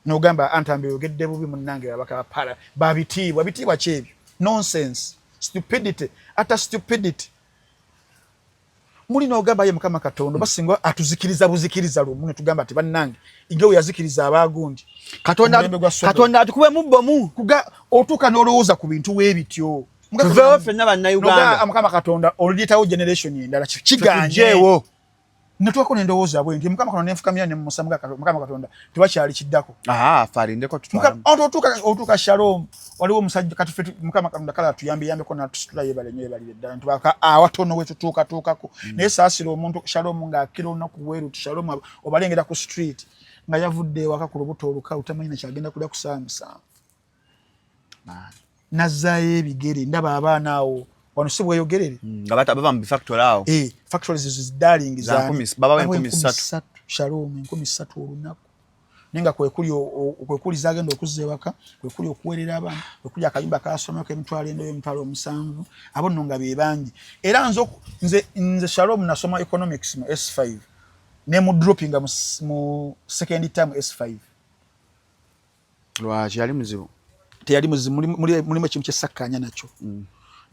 Nogamba Antambi oyogedde bubi munnange, babaka bapala babitiibwa bitiibwa kyebyo. Nonsense, stupidity, ata stupidity muli. Nogamba ye Mukama Katonda basinga atuzikiriza buzikiriza lumu, ne tugamba nti bannange, nga we yazikiriza abagundi. Katonda atukubemu bomu. Kuga otuuka n'olowooza ku bintu weebityo. Tuveewo ffenna Bannayuganda. Mukama Katonda olireetawo generation endala, kiganye. Natuwako nendowooza bwe nti Mukama Katonda, nenfukamira ne musa Mukama Katonda, tewakyali kiddako. Alindeko. Otuuka, Shalom, waliwo omusajja kati ffe Mukama Katonda kale atuyambe yambeko natusitula, yebale nnyo, yebalire ddala, ntubaka awatono we tutuukatuukako. Naye saasira omuntu, Shalom, ng'akira olunaku bweruti. Shalom, obalengera ku street nga yavudde ewaka ku lubuto olukalu, tamanyi nakyagenda kulya ku ssaawa 7, nazzaayo ebigere. Ndaba abaana awo wano si bweyogerere. Nga bava mu bifactory awo. Eh, factories ezo zidaling. Babawa 3,000. Shalom, 3,000 olunaku, naye nga kwekuli zagenda okuzza ewaka, kwekuli okuweerera abaana, kwekuli akayumba kasomeko emitwalo endoyo, 70,000. Abo nno nga be bangi. Era nze Shalom, nasoma economics mu S5, ne mu droppinga mu second term S5. Lwaki? Yali muzibu? Teyali muzibu, mulimu ekintu kyesakkaanya nakyo.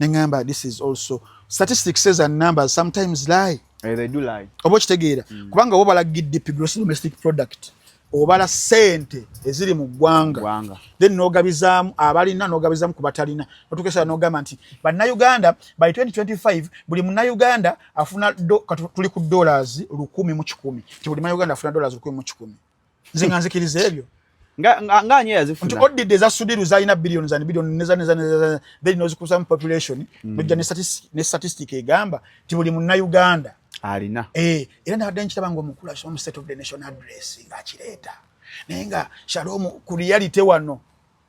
Neŋŋamba this is also statistics says and numbers sometimes lie. Hey, eh, they do lie. Oba okitegeera? Kubanga oba obala GDP, gross domestic product, Obala sente eziri mu ggwanga, Ggwanga. then n'ogabizaamu abalina, n'ogabizaamu ku batalina, notuukesa n'ogamba nti bannayuganda by 2025 buli munnayuganda afuna kati tuli ku dollars 1,100, ti buli munnayuganda afuna dollars 1,100. Nze nga nzikiriza ebyo. Nga ani Nti yazifuna? Oddidde eza Sudiru zalina billions and billions neza neza neza, then nozikusa mu population, nojja ne statistic egamba nti buli munnayuganda alina. Era nabadde nkiraba nga omukulu asoma mu State of the Nation Address ng'akireeta, naye nga Shalom, ku reality wano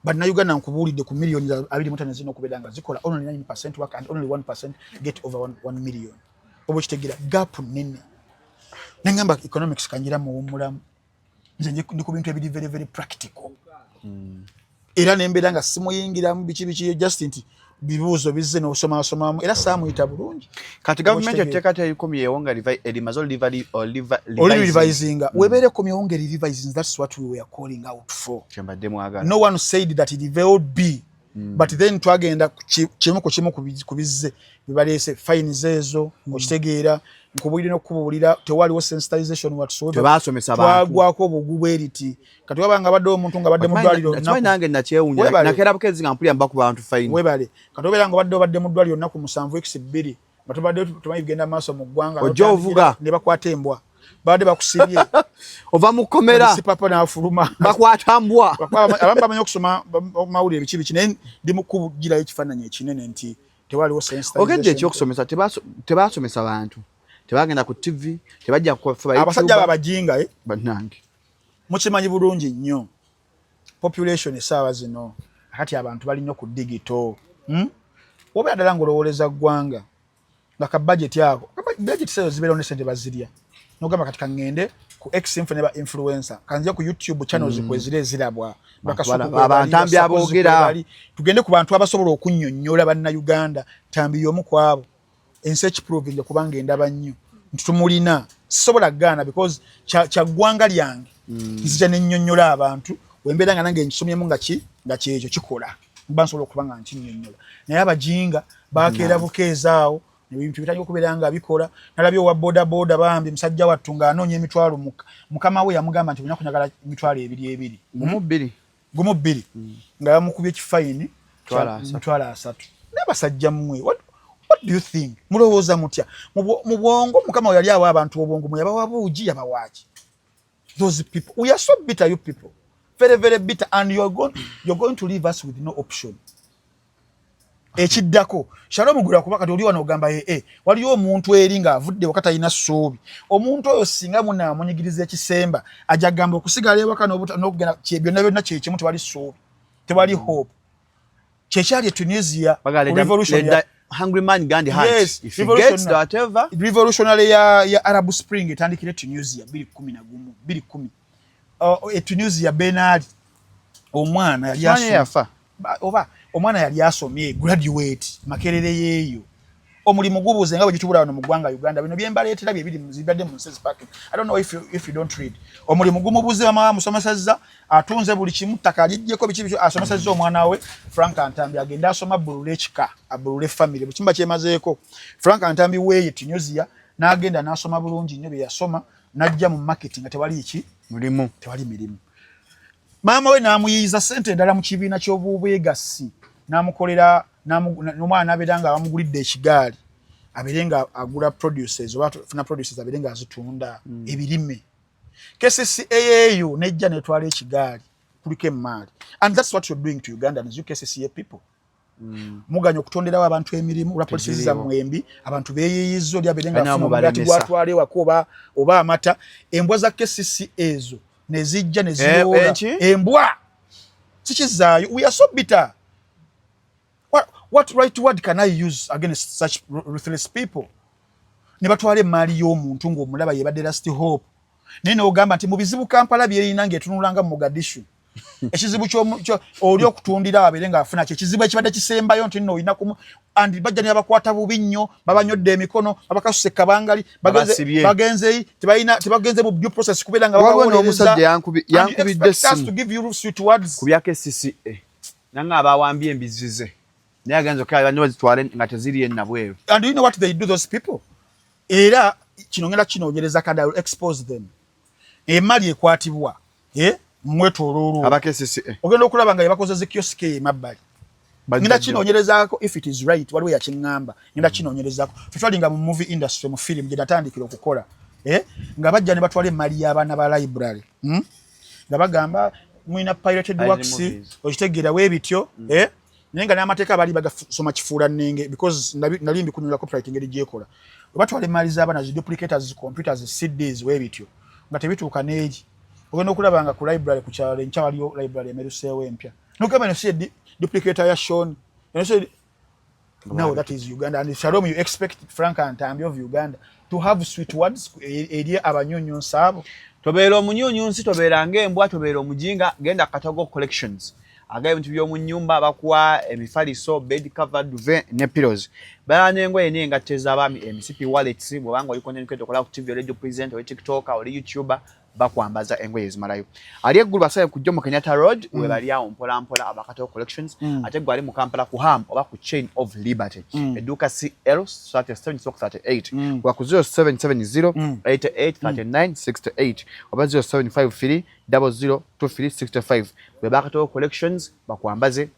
bannayuganda, nkubuulidde, ku miliyoni 25 zirina okubeera nga zikola, only 9% work and only 1% get over 1 million. Oba okitegeera, gap nene. Nengamba economics kanjira muwummulamu, nze ndi ku bintu ebiri very very practical. Era nembeera nga simuyingiramu biki biki, just nti bibuuzo bizze n'osomasomamu, era saamuyita bulungi. Kati gavumenti Okitegeera. etteeka terikomyewo nga erimaze oli revisinga, webeere komyewo nga eri revising. That's what we were calling out for. Kyembadde mwagala. No one said that it will be, but then twagenda kimu ku kimu ku bizze bibaleese fines ezo. Okitegeera, nkubuulira n'okukubuulira, tewaliwo sensitization whatsoever. Tebasomesa bantu. Twagwako obugu bweriti. Kati wabanga abadde omuntu nga abadde mu ddwaliro Okimanyi olunaku nange nakyewunya. Webale. Nakeera bukezi nga mpulira mba ku bantu fine. Webale. Kati obeera nga obadde mu ddwaliro olunaku 7, weeks 2, nga tubadde tumanyi bigenda maaso mu ggwanga. Ojja ovuga. Ne bakwata embwa, babadde bakusibye. Ova mu kkomera. Si papa n'afuluma. Bakwata mbwa. Abamu bamanyi okusoma mawulire biki biki, naye ndi mu kugirayo ekifaananyi ekinene nti tewaliwo sensitization. Ogedde ekyokusomesa, tebasomesa bantu, tebagenda ku TV, tebajja kufa. Abasajja abo abajinga, eh? Bannange. Mukimanyi bulungi nnyo, population essaawa zino kati abantu bali nnyo ku digital, Obeera ddala ng'olowooleza ggwanga nga ka budget ako, budget sezo zibeerawo ne sente bazirya, nogamba kati kaŋŋende ku X nfune ba influencer, kanzije ku YouTube channels kwezira ezirabwa. Balaba, abantambi aboogera. Tugende ku bantu abasobola okunnyonnyola bannayuganda. Tambi y'omu ku abo, ensi ekiprovinga, kubanga endaba nnyo nti tumulina. Sisobola kugaana because kya ggwanga lyange. Nzija nennyonnyola abantu wembeera nga nange nkisomyemu nga ki nga kyekyo kikola, mba nsobola okuba nga nkinnyonnyola. Naye abajinga bakeera bukeezaawo, ebintu bitandika okubeera nga bikola. Nalabye owa boda boda, bambi musajja wattu, ng'anoonya emitwalo. Mukama we yamugamba nti olina kunyagala emitwalo ebiri ebiri. Gumu bbiri. Gumu bbiri, nga bamukubye ekifayini. Mitwalo asatu. 300,000. N'abasajja mmwe, what do you think? Mulowooza mutya mu bwongo? Mukama we yali awa abantu obwongo, mwe yabawa buugi, yabawaaki? Those people, we are so bitter, you people, very very bitter, and you're going to leave us with no option. Ekiddako, Shalom gula, kuba kati oli wano ogamba ee, waliyo omuntu eri ng'avudde waka, talina ssuubi. Omuntu oyo singa munaamunyigiriza ekisemba, ajja kugamba okusigala ewaka n'okugenda byonna byonna kyekimu, tewali ssuubi, tewali hope. Kyekyali e Tunisia. Bagala ku revolution hungry man Gandhi hunt. Yes, If he gets the whatever. Revolutionary ya Arab Spring etandikira e Tunisia 2011, 2010. E Tunisia, Ben Ali, omwana yali Simanyi asoma yafa. Oba omwana yali asomye, graduate Makerere yeeyo, omulimu gubuze nga bwe gitubula wano mu ggwanga Uganda. Bino byembaleetera bye biri zibadde mu nsi ezipaki. I don't know if you don't read. Omulimu gumubuze, mama amusomesezza, atunze buli kimu, ttaka aliggyeko, biki biki, asomesezza omwana we Frank Ntambi, agende asoma abbulule ekika, abbulule family, buli kimba kyemazeeko. Frank Ntambi weeye Tunisia n'agenda n'asoma bulungi nnyo bye yasoma, n'ajja mu market nga tewali ki? Mulimu. Tewali mirimu. Maama we n'amuyiiza ssente endala mu kibiina ky'obwegassi, n'amukolera n'omwana n'abeera nga bamugulidde ekigaali, abeere nga agula produces oba afuna produces, abeere nga azitunda ebirime. KCCA eyo nejja netwala ekigaali kuliko emaali. And that's what you're doing to Ugandans, you KCCA people. Muganya okutonderawo abantu emirimu olwa policies Tegiriiwo. zammwe embi. Abantu beeyiyiza, oli abeere nga Balina afuna omugaati mubalemesa. gwatwala ewaka oba amata. Embwa za KCC ezo nezijja neziyoola. Enki? Embwa sikizaayo. We are so bitter. What right word can I use against such ruthless people? Ne batwala emaali y'omuntu ng'omulaba yebadde last hope, naye n'ogamba nti mu bizibu Kampala byerina ng'etunulanga mu Mogadishu, ekizibu oli okutundira abeere ng'afuna kye kizibu ekibadde kisembayo nti nno olina kumu, and bajja ne babakwata bubi nnyo, babanyodde emikono, babakasuse kabangali, Babasibye. Bagenze tebalina, tebagenze mu due process kubeera nga Waliwo babawolereza. n'omusajja And you yankubidde expect us essimu. to give you sweet words. Ku bya KCCA, nanga abawambye embizzi ze, naye agenza okukaba banne bazitwale nga teziri ennabweru. And you know what they do, those people? Era kino ngenda kinoonyereza kandi I will expose them. Emali ekwatibwa Mwetoloolo ogenda okulaba nga yebakoze zi kiosk eyo emabbali. Ngenda kinoonyerezaako if it is right. Waliwo yakiŋŋamba, ngenda kinoonyerezaako. Fe twalinga mu movie industry, mu film gye natandikira okukola, nga bajja ne batwala emmali y'abaana ba library, Nga bagamba mulina pirated works, okitegeera weebityo, eh? Naye nga n'amateeka baali bagasoma kifuula nnenge, because nali mbikunyula copyright engeri gyekola. Batwala emmali z'abaana, zi duplicators, zi computers, CDs, weebityo, nga tebituuka n'eri. Ogenda okulaba nga ku library ku kyalo enkya waliyo library emeruseewo empya, nogamba eno si duplicator ya Shon? Now that is Uganda. And Shalom, you expect Frank Ntambi of Uganda to have sweet words eri abanyunyunsi abo? Tobeera omunyunyunsi, tobeera ng'embwa, tobeera omujinga. Genda Katogo Collections, aga ebintu by'omu nnyumba, bakuwa emifaliso, bed cover, duvet ne pillows. Balala n'engoye n'engatto ez'abaami, emisipi, wallets. Bw'obanga oli content creator, okola ku TV, radio presenter, oli TikToker, oli YouTuber, bakwambaza engoye ezimalayo. Ali eggulu basabe ku Jomo Kenyatta Road, we bali awo mpola mpola, abakateo Collections. Ate gwe ali mu Kampala, ku Ham oba ku Chain of Liberty, edduuka CL 37 38, wa ku 0770 88 39 68 oba 0753 00 2365. Bwe bakateo Collections bakwambaze.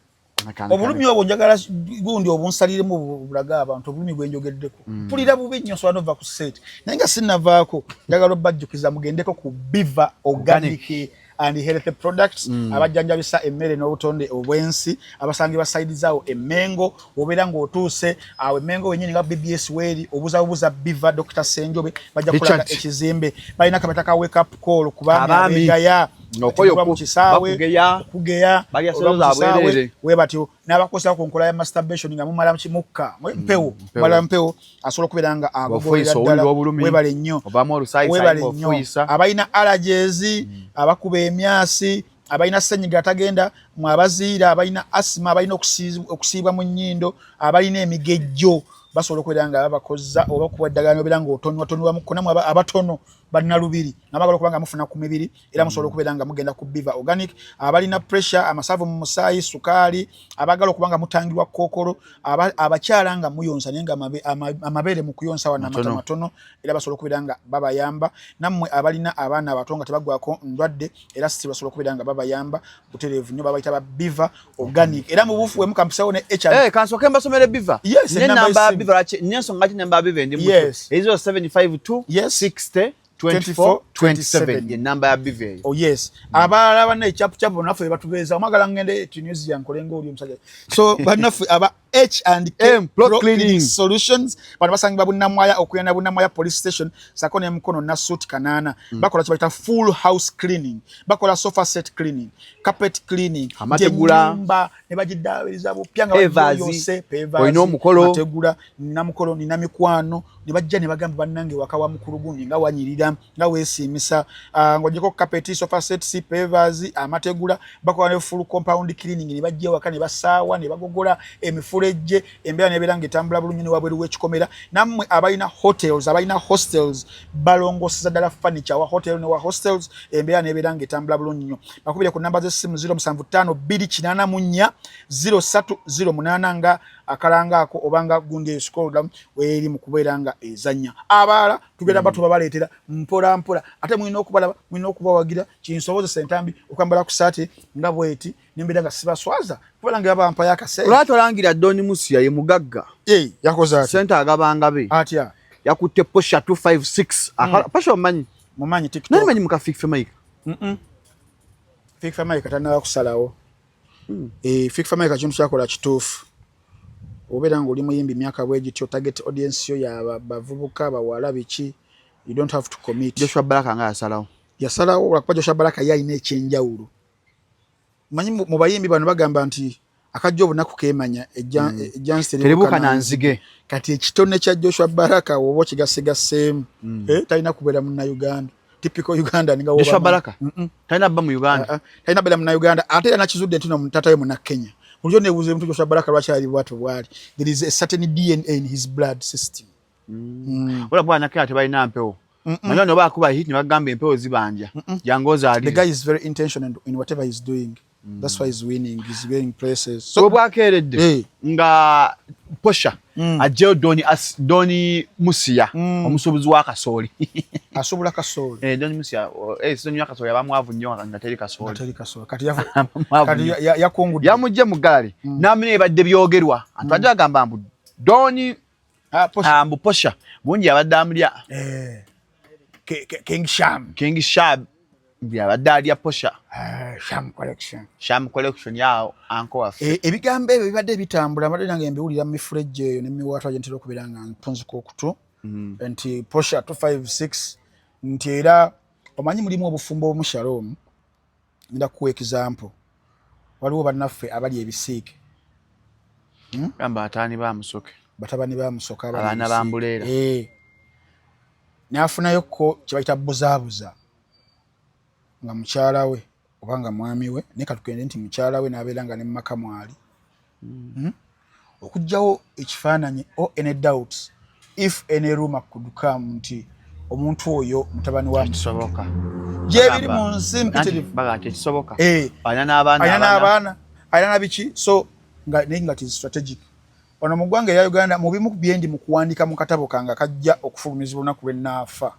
Obulumi obwo njagala gundi obunsaliremu bulaga abantu obulumi bwenjogeddeko. Mpulira bubi nnyo, nsobola nova ku set, naye nga sinnavaako njagala obajjukiza mugendeko ku Biva Organic and Health Products, abajjanjabisa emmere n'obutonde obw'ensi, abasangibwa side zaawo Emmengo. Obeera ng'otuuse awo Emmengo wenyini nga BBS weeri, obuuza buuza Biva Dr Senjobe, bajja kulaga ekizimbe. Balina kabata ka wake up call kubanga abegaya mu kisaawe okugeya we batyo n'abakozesa ku nkola ya masturbation nga mumala mukka mpewo, mumala mpewo, asobola okubeera nga agogolera ddala. Webale nnyo, webale nnyo. Abalina allergies, abakuba emyasi, abalina senyiga atagenda mu, abaziira, abalina asima, abalina okusiibwa mu nnyindo, abalina emigejjo, basobola okubeera nga babakoza oba okuwa eddagala nobeera nga otonywa tonywamuko. Namwe abatono balina lubiri nga bagala okuba nga mufuna ku mibiri, era musobola okubeera nga mugenda ku Biva Organic. Abalina pressure, amasavu mu musaayi, sukaali, abagala okuba nga mutangirwa kookolo, abakyala nga muyonsa naye nga amabeere mu kuyonsa wano amata matono, era basobola okubeera nga babayamba. Nammwe abalina abaana abato nga tebaggwako ndwadde, era si basobola okubeera nga babayamba butereevu nnyo. Babayita ba Biva Organic. Era mu buufu wemu kampisawo ne eh, kansooke mbasomere Biva namba ya Biva. Lwaki nensonga ki namba ya Biva endi? Yes. 0752 60 24 27 ye namba ya Biva eyo. Oh yes. Abalala banna ekyapucyapu naffe batubeeza omwagala ngende Tunisia nkole ng'oli omusajja. So bannaffe aba H and K Pro Cleaning Solutions, bano basangibwa Bunnamwaya, okuyana Bunnamwaya Police Station sako ne Mukono Nasuti Kanaana. Bakola kibayita full house cleaning, bakola sofa set cleaning, carpet cleaning, amategula nyumba ne bagiddaabiriza bupya nga bagyose. Olina omukolo? Mategula, nina mukolo, nina mikwano, ne bajja ne bagamba, "Bannange, waka wa mukulu gundi nga wanyirira, nga weesiimisa." Ng'oggyeko carpet, sofa sets, pavers, amategula, bakola ne full compound cleaning, ne bajja ewaka ne basaawa ne bagogola emifulejje, embeera nebeera ng'etambula bulungi ne wabweru w'ekikomera. Nammwe abalina hotels, abalina hostels, balongoseza ddala furniture wa hotel ne wa hostels, embeera nebeera ng'etambula bulungi nnyo. Bakubire ku namba z'essimu 075 284 0308 nga akalanga ako obanga gundi eyo scroll down weeri mu kubeera nga ezannya. Abalala tugenda batuba baleetera mpola mpola, ate mulina okubalaba, mulina okubawagira kinsobozesa entambi okwambala ku saati nga bweti nembeera nga sibaswaza kubeera nga babampayo akaseera. Lwaki olangira Don Musia ye mugagga? Yakoze atya? Sente agabanga be. Atya? Yakutte Posha 256. Posha omanyi? Mumanyi, TikTok. Nani manyi muka Fik Fameica? Fik Fameica tanaba kusalawo. Eh, Fik Fameica kintu kyakola kituufu. Obeera ng'oli muyimbi myaka bwe gityo, target audience yo ya bavubuka, bawala, biki, you don't have to commit. Joshua Baraka nga yasalawo. Yasalawo lwakuba Joshua Baraka ye alina ekyenjawulo. Manyi mu bayimbi bano bagamba nti akajja obunaku keemanya, ejjansi teribuuka na nzige. Kati ekitone kya Joshua Baraka woba okigasigasseemu, talina kubeera Munnayuganda, typical Uganda nga. Joshua Baraka talina bba mu Uganda. Talina beera Munnayuganda, ate era nakizudde nti no taata we Munnakenya. Bulijjo neebuuza ebintu Joshua Baraka lwaki ali bwatyo bwali. There is a certain DNA in his blood system. Ola bwana Kenya tebalina mpewo. Manyi ono bakuba hit ne bagamba empewo zibanja. Jangu ozaalire. The guy is very intentional in whatever he's doing. That's why he's winning, he's winning places. So webwakeeredde hey. Nga Posha ajjeyo Doni Musia omusuubuzi wa kasooli. Asobola kasooli. Eh, Doni Musia, Doni wa kasooli abamwavu nnyo nga teri kasooli. Teri kasooli. Kati kati yakungudde. Yamugye mu ggalale n'amenya ebadde byogerwa. Atwadde agamba mbu Doni Posha. Mbu Posha bungi abadde amulya. King Sham. King Sham yabadde alya Posha. Sham Collection. Sham Collection yawo anko waffe. Ebigambo ebyo bibadde bitambula, mbadde nange mbiwulira mu mifulejje eyo ne miwaatwa gye ntera okubeera nga mpunzika okutu nti Posha 256 nti era omanyi mulimu obufumbo obumu. Shalom, ngenda kukuwa example. Waliwo bannaffe abali ebisiike. Gamba ataani ba Musoke. Batabani ba Musoke. Abaana ba Mbuleera. N'afunayokko kye bayita buzaabuza nga mukyala we oba nga mwami we, naye katugende nti mukyala we n'abeera nga ne mumaka mwali. Okugjawo ekifaananyi or any doubts, if any rumor could come nti omuntu oyo mutabani wa Kisoboka. Gyebiri mu nsi mpitirivu. Baga tekisoboka. Alina alina n'abaana. N'abaana, alina na biki, so nga naye nga tis strategic. Ono mu ggwanga erya Uganda, mu bimu byendi mu kuwandika mu katabo kange akajja okufulumizibwa olunaku lwennaafa,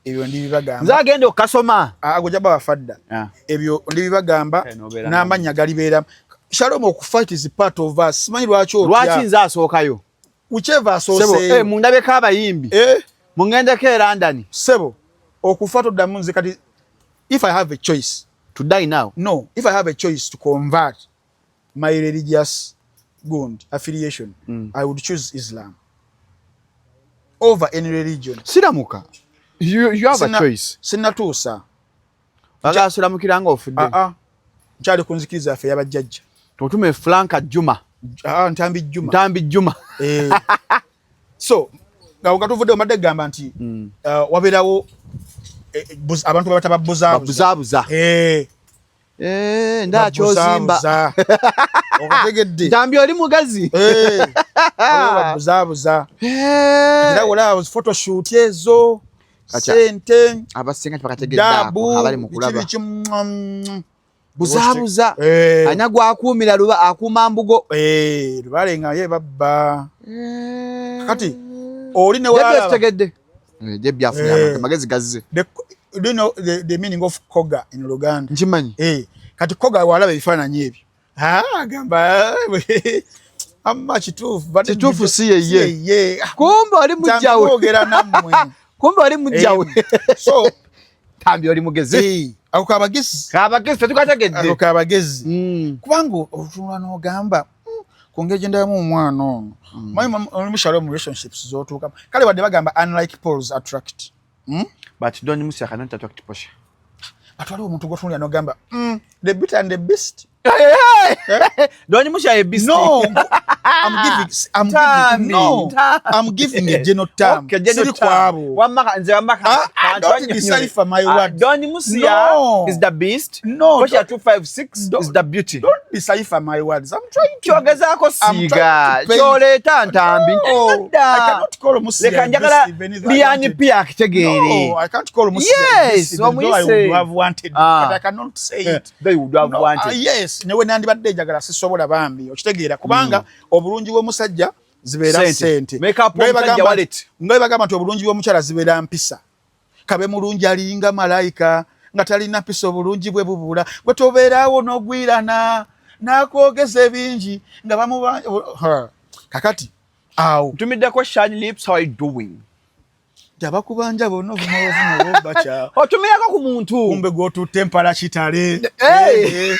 ebyo ndibibagamba. Nze agenda okukasoma. Ago jaba wafadda. Ebyo ndibibagamba Nobeera n'amannya galibeeramu. Shalom, okufa it is part of us. Simanyi lwaki otya. Lwaki nze asookayo? Whichever Sebo, asooseeyo. Mundabeko abayimbi. Mungendeko e London. Sebo, okufa toddamu. Nze kati if I have a choice to die now. No, if I have a choice to convert my religious gund affiliation, I would choose Islam over any religion. Siramuka. You have a choice. Sinatuusa. Bagasiramukira nga ofudde. Ah, ah. Nkyali ku nzikiriza yaffe eyabajjajja. Tutume Franka Juma. Ah, Ntambi Juma. Ntambi Juma. So nga tuvudde, omadde kugamba nti wabeerawo abantu babata babuzaabuza. Babuzaabuza. Ndakyozimba. Babuzaabuza. Okategedde? Ntambi oli mugazi. Babuzaabuza era olaba photoshoot ezo, sente, abasinga tebakategedde daabu, ako abali mu biki kulaba. Biki, Buzaabuza. Alina gwakuumira luba akuuma mbugo. Lubale nga ye babba. Kati oli ne Jebbi walaba tutegedde. Jebbi afunye amagezi gazze. Do you know the meaning of koga in Luganda? Nkimanyi. Kati koga walaba ebifaananyi ebyo, agamba amma kituufu Kituufu si yeye. Ye. Kumbe oli mujjawe. Kwogera nammwe. Kumbe oli mujjawe. So Tambi oli mugezi. Ako kabagezi. Kabagezi tetukategedde. Ako kabagezi. Kubanga otunula n'ogamba, ku ngeri gye ndabamu omwana ono." Manyi oli mukyalo mu relationships z'otuukamu, kale wadde bagamba unlike poles attract. But Don Musia cannot attract Posha. But waliwo omuntu gw'otunulira n'ogamba, the beauty and the beast." Don Musia a beast. No, I'm giving, no, I'm giving a general term. Okay, general Siri term. kwabo. Wamma nze wamma. Ah, ah, don't decipher my word. Don Musia No. is the beast. No, Posha 256 is the beauty. Don't decipher my words. I'm trying to Kyogezaako I'm trying siiga to paint- kyoleeta Ntambi. No, I cannot call Musia Leka a njagala beast even if I Liani wanted. P akitegeere. No, I can't call Musia a Yes, beast even though I omuyise. would have wanted, but I cannot say it. They would have No, wanted. Yes, newe nandibadde njagala sisobola bambi. Okitegeera kubanga obulungi bw'omusajja zibeera Sente. sente. Make up Nga bwe omusajja wallet. nga bwe bagamba nti obulungi bw'omukyala zibeera mpisa. Kabe mulungi alinga malayika nga talina mpisa, obulungi bwe bubula. Gwe tobeeraawo n'ogwirana n'akwogeza ebingi nga bamuba. Ha. Kakati awo Ntumiddeko Shine Lips, how are you doing? Nti abakubanja bonna ovuma ovuma oba bakya. Otumirako ku muntu. Kumbe gw'otutte empala kitale. Hey!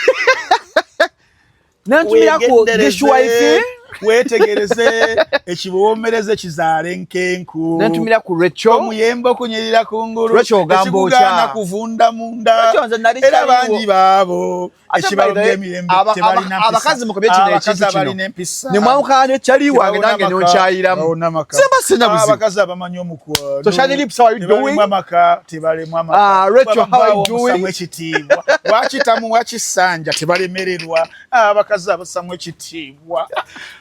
Nentumirako Weegendereze, Dishwife. Weetegereze ekibuwomereze kizaala enkenku. Nentumira ku Rachel. Omuyembe okunyirira kungulu. Rachel ogamba Ekikugaana otya? kuvunda munda. Rachel nze nali Era kyaliwo. bangi baabo Ate ekibalo by the way, by'emirembe tebalina mpisa. abakazi mukubye kino Abakazi ekintu kino. abalina empisa. Ne mwawukana ne kyali wange nange Tebawona nonkyayiramu. bawona amaka. Simba sina buzibu. Abakazi abamanyi omukwano. So Shani Lips, how are you Tebalemwa doing? amaka, tebalemwa amaka. Ah, Rachel, how are you Babawo doing? omusamu ekitiibwa. Lwaki tamuwa kisanja? Tebalemererwa abakazi abasamu ekitiibwa.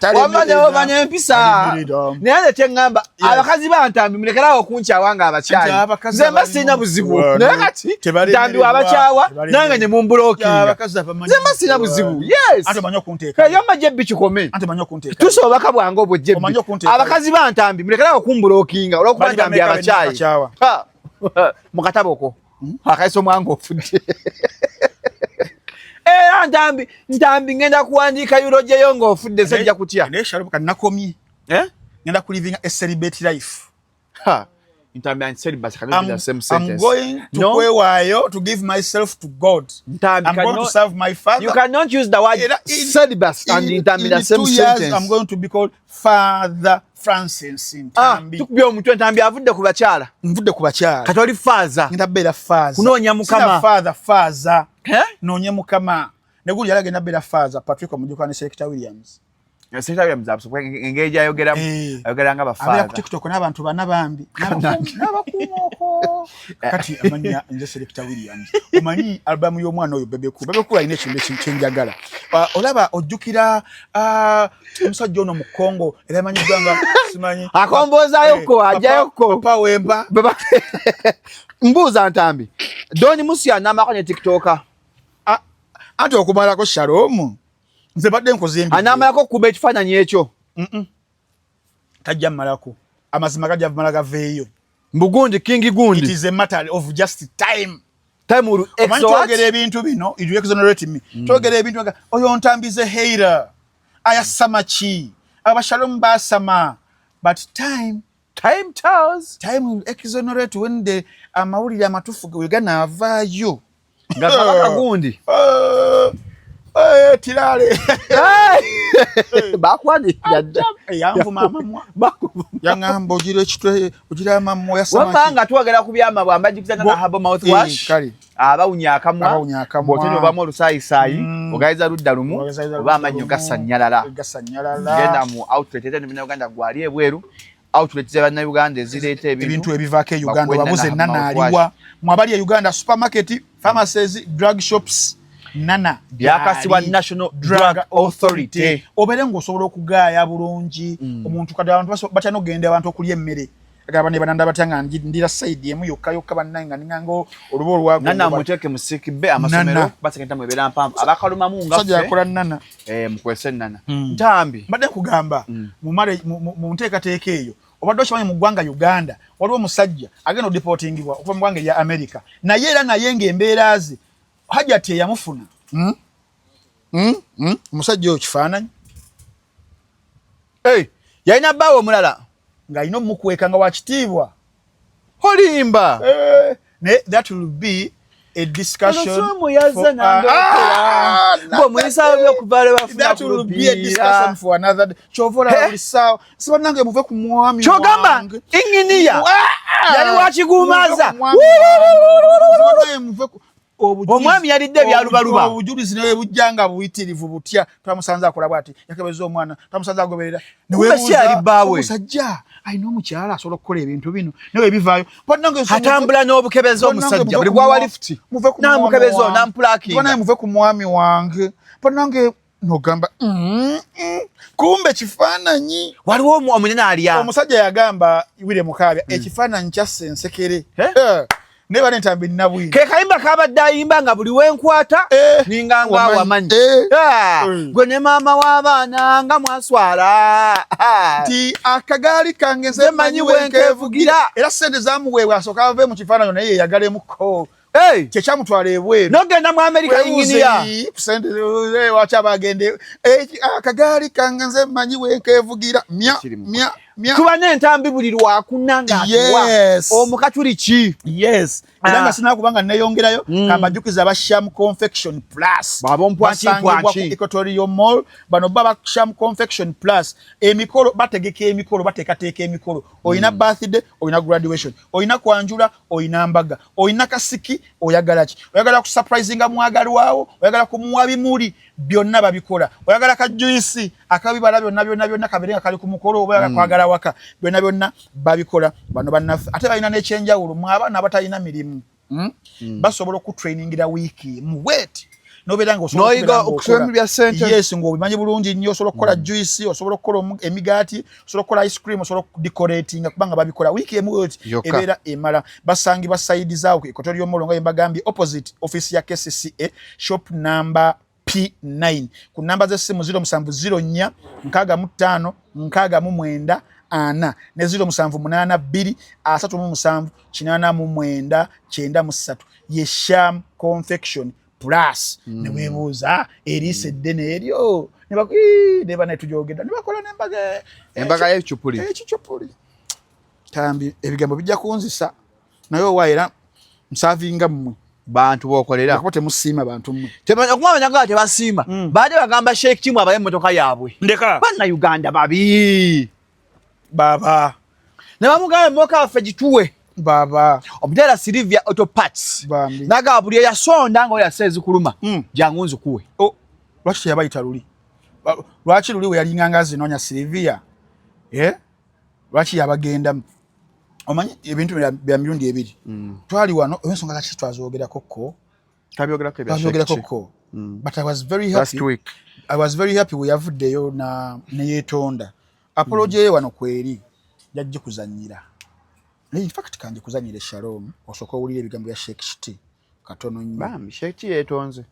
Wamanya empisa, naye nze kyeŋŋamba, abakazi bantambi, mulekerawo okunkyawa nga abakyayi. Nze mba sirina buzibu, naye kati ntambi wabakyawa nange ne mumblockinga, nze mba sirina buzibu. Yes, eyo jebbi kikome, tusa obubaka bwange obwo jebbi. Abakazi bantambi, mulekerawo okumblockinga olwokuba ntambi abakyayi mu katabo ko akayiso mwange ofudde. Era ntambi, ntambi ngenda kuwandiika eulogy yo ng'ofudde, sejja kutya. Naye Shalom, kanakomye. Eh? Ngenda ku living a celibate life. Ha. Ntambi and celibacy cannot be the same sentence. I'm going to No. kwewaayo to give myself to God. Ntambi I'm going to cannot, serve my father. You cannot use the word celibacy and ntambi in the same 2 years, sentence. I'm going to be called Father Francis Ntambi. Tukubye omutwe, ntambi avudde ku bakyala. Nvudde ku bakyala. Kati oli faaza. Ngenda beera faaza. Kunoonya Mukama. Sina father, faaza. Eh? Noonye Mukama. Neguli yali agenda beera faaza Patrick Omujuka ne Selector Williams. Selector Williams abuso engeri gy'ayogeramu, ayogera nga Abeera ku bafaaza. TikTok n'abantu bana bambi. N'abakuumoko. Kati amanya nze Selector Williams. Omanyi albamu y'omwana oyo Bebe Cool. Bebe Cool alina ekintu kyenjagala. Olaba ojjukira omusajja ono mu Congo era amanyiddwa nga simanyi. Akombozaayokko, ajjayokko. Papa Wemba. Mbuuza ntambi. Don Musia anaamako ne TikToker. Anti okumalako, Shalom. Nze badde nkoze embi. Anaamalako okukuba ekifaananyi ekyo. Tajja mmalako. Amazima gajja mala gaveeyo. Mbugundi King Gundi. It is a matter of just time. Time will Omanyi twogera ebintu bino, it will exonerate me. Twogera ebintu nga oyo ntambize hater. Ayasama ki? Abashalom basama. But time Time tells. Time will exonerate when the amawulire amatuufu we ganaavaayo. Nga kabaka gundi. Tirale. Bakwanirira dda. Yanvuma amamwa. Yaŋŋamba ogira ekitwe, ogira amamwa, yasama Wamma ki? nga twogera ku byama, bwambajjukiza na herbal mouthwash. Kale. Abawunya akamwa. Abawunya akamwa. Bw'otenda obamu olusayisaayi, ogayiza ludda lumu, Ogayiza ludda oba amannyo lumu. gasannyalala. Gasannyalala. Genda mu outlet era ne Bannayuganda gwali ebweru, outlet za Bannayuganda ezireeta ebintu Ebintu ebivaako e Uganda, bakuwe obabuze Nana nana mouthwash. aliwa. Mwabali e Uganda, supermarket, pharmacies, drug shops, nana Byakasibwa gyali. National Drug Authority. Obeere ng'osobola okugaaya bulungi omuntu. Kati abantu batya n'okugenda abantu okulya emmere, agamba ne bananda batya nga ndira side emu yokka yokka, bannange, nga ninganga oluba olwago. Nana muteeke mu sick bay, amasomero Nana. basekenta mwebeera mpanvu abakalumamu nga Musajja ffe. yakola nana. Mukwese nana ntambi. Mbadde nkugamba mu nteekateeka eyo, obadde okimanyi mu ggwanga Uganda waliwo omusajja agenda odeportingibwa okuva mu ggwanga erya America, naye era naye ng'embeera ze hajati eyamufuna. Omusajja oyo kifaananyi. Hey, yalina bbaawe omulala. Ng'alina omukweka nga wakitiibwa. Olimba. Naye that will be a discussion Olusumu yazze Ah, ng'omuyisawo by'okuva lwe bafuna that will be a discussion ku for another day. Kyova olaba buli ssaawa sibannange muve ku mwami Kyogamba wange. inginiya Ah! yali wakiguumaaza. Muve ku mwami wange. Sibannange muve ku Omwami yalidde ebyalubaluba. Obujulizi ne bujja nga buyitirivu butya, twamusanze akola bwati, yakebeza omwana, twamusanze agoberera. Ne Kumbe si weebuuza, yali bbaawe. Omusajja alina omukyala asobola okukola ebintu bino, naye bivaayo. Bannange, Atambula n'obukebeza Bannange, omusajja muve buli ku gwawa lifuti muve ku mwami namukebeza wange. nampulakinga. Bannange, muve ku mwami wange. Bannange, nogamba kumbe kifaananyi. Waliwo omunene alya. Omusajja yagamba wire mukaabya ekifaananyi kyassa ensekere. Eh? Naye bane ntambi nabwino. Ke kayimba kabadde ayimba nga buli wenkwata ninganga wamanyi. wamanyi. Ah, gwe ne maama w'abaana nga mwaswala. Ah. Nti akagaali kange nze Nze manyi manyi wenkevugira. wenkevugira. Era sente zamuweebwa asooka ave mu kifaananyi naye yeyagalemuko. Hey, Kyekyamutwala ebweru. Nogenda mu Amerika Weebuuze, inginiya. Sente waki abagende akagaali kange nze manyi wenkevugira mya Kiri mu- mya mya. Tuba n'entambi buli lwakuna ng'atuwa Yes. omukatuliki. Yes, era Ah. nga sinaba kubanga neyongerayo, kambajjukiza aba Sham Confection Plus Babo mpwanki, basangibwa ku mpwanki. Equatorial Mall. Bano baba Sham Confection Plus, emikolo bategeka emikolo, bateekateeka emikolo. Olina birthday, olina graduation, olina kwanjula, olina mbaga, olina kasiki, oyagala ki, oyagala kusurprisinga mwagalwawo, oyagala kumuwa bimuli, byonna babikola. Oyagala ka juice akabibala, byonna byonna byonna kabere nga kali ku mukolo, oba oyagala kwagala waka, byonna byonna babikola bano bannaffe. Ate balina n'ekyenjawulo mu abaana abatalina mirimu. Basobola okutrainingira wiiki emu wet, nobeera nga N'oyiga okusoma ebya ssente. Yes, ng'obimanyi bulungi nnyo. Osobola okukola juice, osobola okukola emigaati, osobola okukola ice cream, osobola okudecoratinga, kubanga babikola wiiki emu wet. Yokka. Ebeera emala. Basangibwa side zaawo Equatorial Mall, nga yembagambye, opposite office ya KCCA, shop number P9, ku namba z'essimu 0704 65 69 4 ne 0782 37 89 93. Ye Sham Confection Plus. Ne weebuuza eriisa eddene eryo ne bane tujogedda ne bakola n'embaga. Embaga y'ekicupuli. Ekicupuli tambi, ebigambo bijja kunzisa, naye owa era nsavinga mmwe. Bantu bokolera. Kuba temusiima, bantu mmwe. Okumanya nga tebasiima. Baade bagamba Sheikh Kimu abaye emmotoka yaabwe. Ndeka. Bannayuganda babi. Baba. Ne bamugamba, "Emmotoka yaffe gituwe." Baba. Omuteera Silivia Auto Parts. Bambi. Nagamba buli eyasonda nga oyasa ezikuluma, jangu nzikuwe. Oh, lwaki teyabayita luli? Lwaki luli we yalinganga zinoonya Silivia, eh? Lwaki yabagendamu? Omanyi ebintu bya mirundi ebiri. Twali wano, ensonga laki twazogerako ko? Twabyogerako ebya Sheikh Twabyogerako Ki. ko, but I was very Last happy. week. I was very happy we yavuddeyo na neyeetonda. Apology ye wano kweri jajje kuzannyira, naye in fact kanje kuzannyira Shalom, osooka owulira ebigambo bya Sheikh Kiti katono nnyo. Bambi Sheikh Ki yeetonze.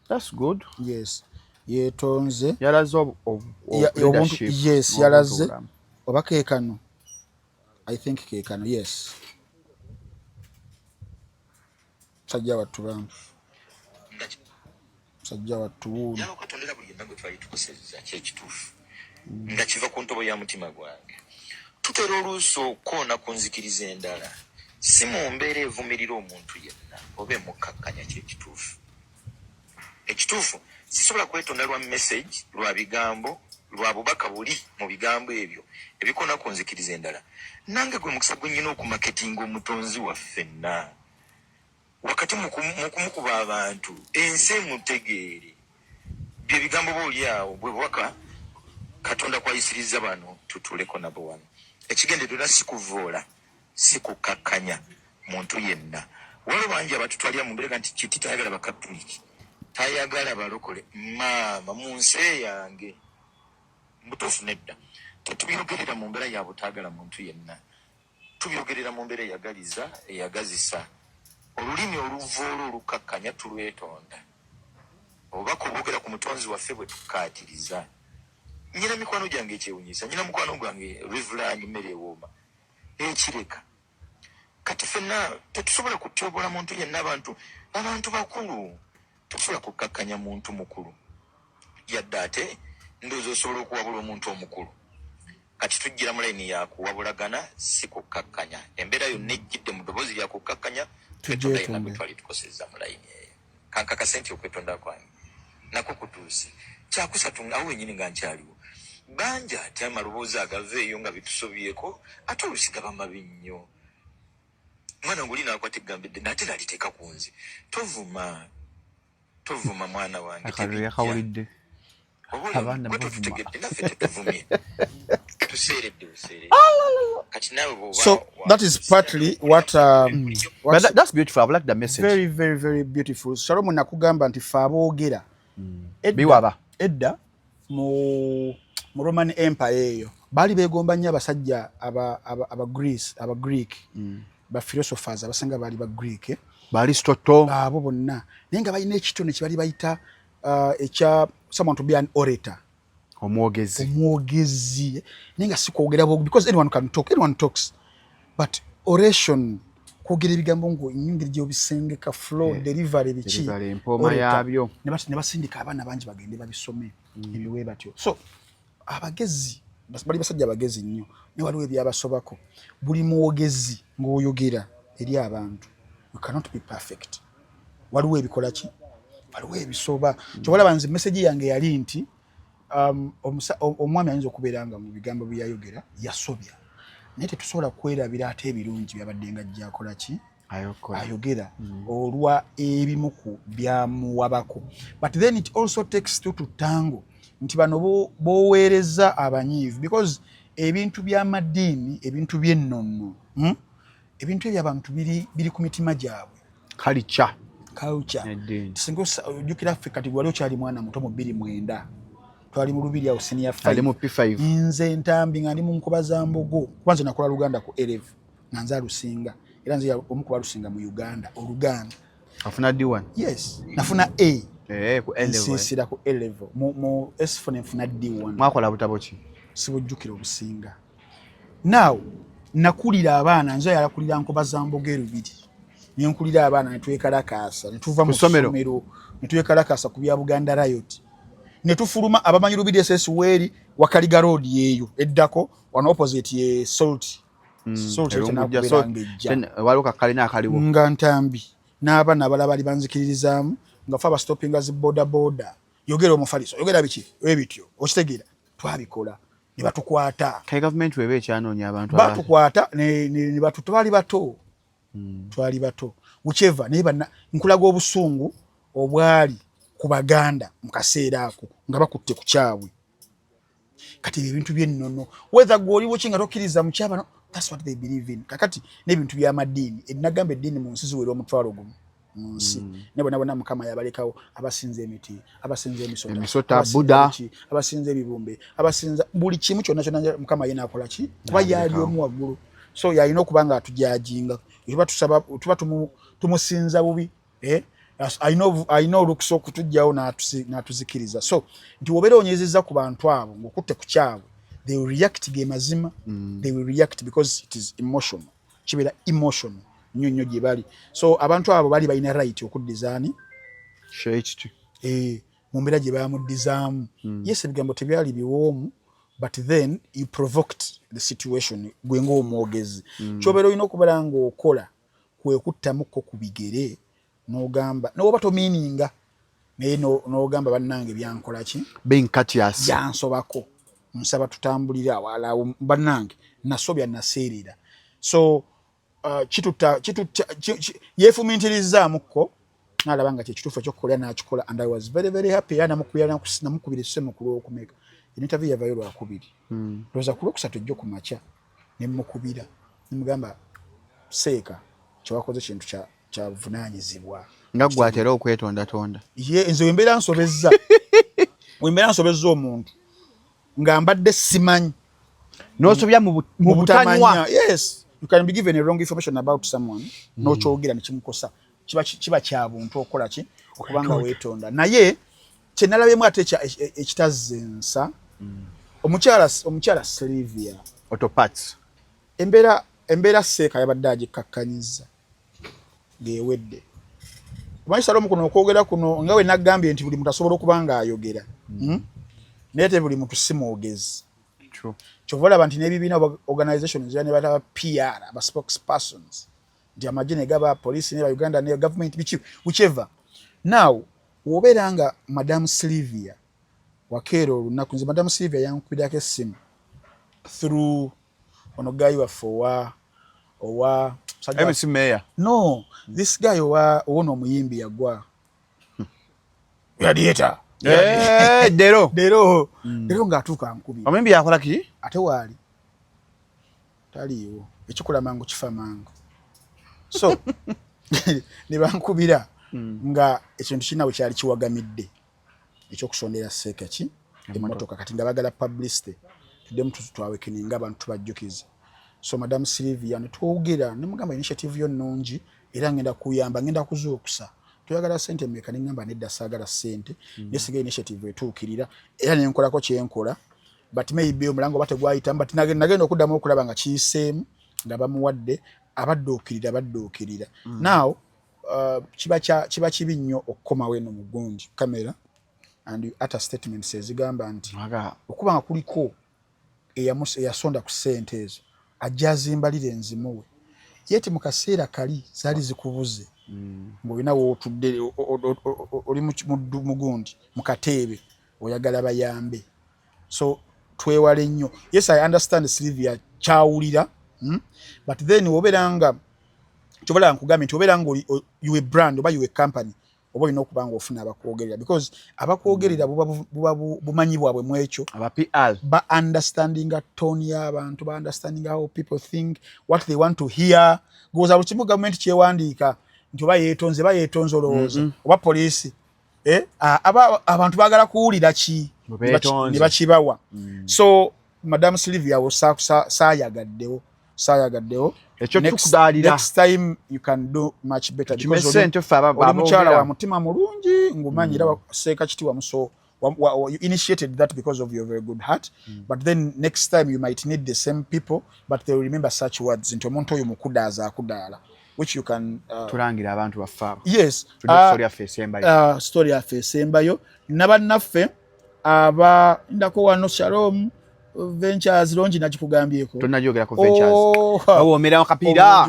That's good. Yes, yeetonze. Yalaze leadership Yes, n'obuntu yalaze. obulamu. Oba keekano, I think keekano, yes. Musajja wattu, bambi musajja wattu wuuno. Njagala okutondera buli yenna gwe twali tukosezza, kyekituufu, nga kiva ku ntobo ya mutima gwange. Tutera oluusi okukoona ku nzikiriza endala, si mu mbeera evumirira omuntu yenna oba emukkakkanya. Kyekituufu, ekituufu sisobola kwetonda lwa message, lwa bigambo, lwa bubaka buli mu bigambo ebyo ebikoona ku nzikiriza endala. Nange gwe mukisa gwe nnyina okumaketinga omutonzi waffe nna wakati mu kumukuba abantu ensi emutegeere. Bye bigambo ba oli awo bwe bubaka Katonda kwayisiriza bano tutuuleko nabo wano. Ekigendererwa si kuvoola, si kukakkanya muntu yenna. Waliwo bangi abatutwalira mu mbeera nti Kiti tayagala Bakatuliki, tayagala balokole. Maama, mu nsi eyange mutuufu nedda, tetubyogerera mu mbeera ya butaagala muntu yenna, tubyogerera mu mbeera eyagaliza, eyagazisa. Olulimi oluvoola, olukakkanya, tulwetonda. Obubaka obwogera ku mutonzi waffe bwe tukkaatiriza. Nyina mikwano gyange ekyewunyisa, nyina mukwano gwange Reverend Mmere Ewooma ekireka. Kati ffenna tetusobola kutyobola muntu yenna. Abantu bakulu, tetusobola kukkakkanya muntu mukulu yadde. Ate ndowooza osobola okuwabula omuntu omukulu. Kati tujjira mu layini ya kuwabulagana, si kukkakkanya. Embeera yonna ejjidde mu ddoboozi lya kukkakkanya, twetonda yenna gwe twali tukosezza mu layini eyo. Kankakase nti okwetonda kwange nako kutuuse. Kyakusatu, awo wenyini nga nkyaliwo, bangi ate amaloboozi agava eyo nga bitusobyeko, ate olusi gaba mabi nnyo. Mwana nguli nakwata eggambo eddene ate naliteeka ku nze. Tovuma, tovuma mwana wange. Akalulu. Tebijja. Yakawulidde. Oba oli Abaana gwe bavuma. totutegedde, naffe tetuvumye, tuseeredde buseeredde. Kati naawe bw'oba So that is partly what But that's beautiful. I've liked the message. Very, very, very beautiful. Shalom, nakugamba nti fe aboogera Biwaba. Edda mu Roman Empire eyo baali beegomba nnyo abasajja aba Greece, aba Greek, ba philosophers abasinga baali ba Greek, eh? Ba Aristotle. Abo bonna, naye nga balina ekitone kye bali bayita ekya someone to be an orator. Omwogezi. Omwogezi, naye nga si kwogera because anyone can talk, anyone talks, but oration, kwogera ebigambo ngo engeri gyobisengeka, flow, delivery, biki. Delivery, empooma Orator. yaabyo. Ne basindika abaana bangi bagende babisome ebiwe batyo. So abagezi bali basajja abagezi nnyo, naye waliwo ebyabasobako. Buli mwogezi ng'oyogera eri abantu, you cannot be perfect. Waliwo ebikola ki, waliwo ebisoba. Kyobalaba nze message yange yali nti omwami ayinza okubeera nga mu bigambo bye yayogera yasobya, naye tetusobola kwerabira ate ebirungi byabadde nga ajja akola ki, Ayokola. ayogera, olwa ebimu ku byamuwabako. But then it also takes two to tango, nti bano boweereza abanyiivu, because ebintu by'amadiini, ebintu by'ennono, Ebintu ebyo abantu biri ku mitima gyabwe. Culture. Culture. Eddiini. Singa ojjukira ffe kati wali okyali mwana muto, mu 2009 twali mu lubiri awo, senior Ali mu 5. P5. Nze Ntambi nga ndi mu nkuba za mbogo, kuba nze nakola Luganda ku A level nga nze alusinga, era nze omu ku balusinga mu Uganda Oluganda. Afuna D1. Yes, nafuna A. Eh, ku A level, eh. Nsiisira ku A level, mu S4 nenfuna D1. Mwakola butabo ki? Sibujjukira obusinga. Now nakulira abaana, nze yalakulira nkoba za mbogo erubiri, nenkulira abaana netwekalakaasa, netuva mu Ku ssomero? ssomero netwekalakaasa ku bya Buganda riot, netufuluma. Abamanyi Lubiri SS weeri Wakaliga Road yeeyo eddako wano opposite ye Salt. Salt. Erungujja. Enakubeera ng'ejja. Waliwo kakalina akaliwo. Nga Ntambi n'abaana abalala bali banzikiririzaamu nga fe abastopinga zi boda boda, yogera omufaliso, yogera biki ebityo, okitegeera? Twabikola ne batukwata. Kale gavumenti weba ekyanoonya abantu Batukwata ne batu, twali bato, twali bato, whichever, naye banna nkulaga obusungu obwali ku Baganda mu kaseera ako nga bakutte ku kyabwe. Kati ebyo ebintu by'ennono, whether gwe oliwo ki nga tokkiriza mu kyabano, that's what they believe in. Kakati n'ebintu by'amadiini, nagamba eddiini mu nsi ziwera 10,000 mu nsi, ne bonna bonna Mukama yabalekawo: abasinza emiti, abasinza emisota, Emisota, abasinza Buddha. biki, abasinza ebibumbe, abasinza buli kimu kyonna kyonna. Mukama ye naakola ki? Kuba yaali omu waggulu, so yalina okuba nga atujajinga. Tuba tusaba, tuba tumusinza bubi, eh? Alina olukisa okutugjawo n'atuzikiriza. So nti wobeera onyezezza ku bantu abo ng'okutte ku kyabwe, they will react. Ge mazima, they will react because it is emotional, kibeera emotional nnyo nnyo gye bali. So abantu abo bali balina right okuddizaani. Sheikh. Eh, mu mbeera gye bamuddizaamu. Yes, ebigambo tebyali biwoomu, but then you provoked the situation. Gwe ng'omwogezi, kyobeera olina okubeera ng'okola kwe kuttamukko ku bigere n'ogamba, n'oba tomiininga, naye n'ogamba, "Bannange, byankola ki?" Being courteous. "Byansobako, nsaba tutambulire awalawo. Bannange, nasobya, naseerera." So kitutta yeefumintirizzaamukko n'alaba nga kyekituufu ekyokukola, n'akikola, and I was very very happy. Era namukubira essimu ku Lwokumeka, interview yavayo Lwakubiri, ndowooza ku Lwokusatu ejjo ku makya ne mukubira, nemugamba, "Seeka, kyewakoze kintu kya buvunaanyizibwa." Nga gwe atera okwetondatonda. Ye nze wembeera nsobezza omuntu nga mbadde simanyi, N'osobya mu mu butanywa. Butamanya. Yes, you can be given a wrong information about someone, n'okyogera nekimukosa. Kiba kya buntu okukola ki? Okuba nga weetonda. Naye kyenalabyemu ate ekitazza ensa, omukyala Sylvia Auto parts. Embeera Seeka yabadde agikakkanyiza ng'ewedde. Omanyi Salomu, kuno okwogera kuno nga we nagambye nti buli muntu asobola okuba ng'ayogera, Naye te buli muntu si mwogezi. True. Kyova olaba nti n'ebibiina oba organization ziba ne bataba PR, aba spokespersons, nti amagye ne gaba poliisi ne ba Uganda ne government, biki, whichever. Now wobeera nga Madam Sylvia wakeera olunaku, nze Madam Sylvia yankubirako essimu through ono guy waffe owa MC Mayor. No, this guy owa owono omuyimbi yagwa Radiator. Eh, Dero. Dero. Dero ng'atuuka nkubira. Omuyimbi yakola ki? Ate waali taliiwo, ekikola mangu kifa mangu. So ne bankubira nga ekintu kirina bwe kyali kiwagamidde ekyokusondera Seeka ki emmotoka. Kati nga bagala publicity, tuddemu twawekeninga abantu, tubajjukize. So Madam Sylvia ne twogera, ne mugamba, "Initiative yo nnungi, era ngenda kuyamba, ngenda kuzuukusa. Toyagala sente mmeka?" Ne ngamba, "Nedda, saagala sente, naye singa initiative etuukirira era nenkolako kyenkola." But maybe omulango oba tegwayitamu, but nagenda okuddamu okulaba nga kiyiseemu, nga bamuwadde, abadduukirira. Now kiba kibi nnyo okukomawo eno mu gundi kamera and you utter statements ezigamba nti okuba nga kuliko eyasonda ku ssente ezo, ajja azimbalire enzimuwe yeti mu kaseera kali zaali zikubuze, ng'olina wootudde, oli mugundi mu kateebe, oyagala bayambe. So twewale nnyo. Yes, I understand Sylvia kyawulira, But then wobeera nga kyobalaba, nkugambye nti obeera nga you a brand oba you a company, oba olina okuba nga ofuna abakwogerera, because abakwogerera buba bumanyi bwabwe mu ekyo. Aba PR. Ba understandinga tone y'abantu, ba understanding how people think, what they want to hear. Goza buli kimu gavumenti kyewandiika Nti oba yeetonze, ba yeetonze, olowooza oba poliisi, eh, abantu baagala kuwulira ki? Ne bakibawa. So Madam Sylvia, wo saayagaddewo, saayagaddewo. Ekyo. Next time you can do much better because oli mukyala wa mutima mulungi, ngumanyi era seeka kitiwa muso. You initiated that because of your very good heart. But then next time you might need the same people, but they will remember such words nti omuntu oyo mukudaaza akudaala, which you can Tulangira abantu baffe abo. Yes. Story yaffe esembayo. Story yaffe esembayo, nabannaffe aba ndako wano, Shalom Ventures Lounge, nakikugambyeko. Tonajogera ku Ventures. Oh, bawoomera kapiira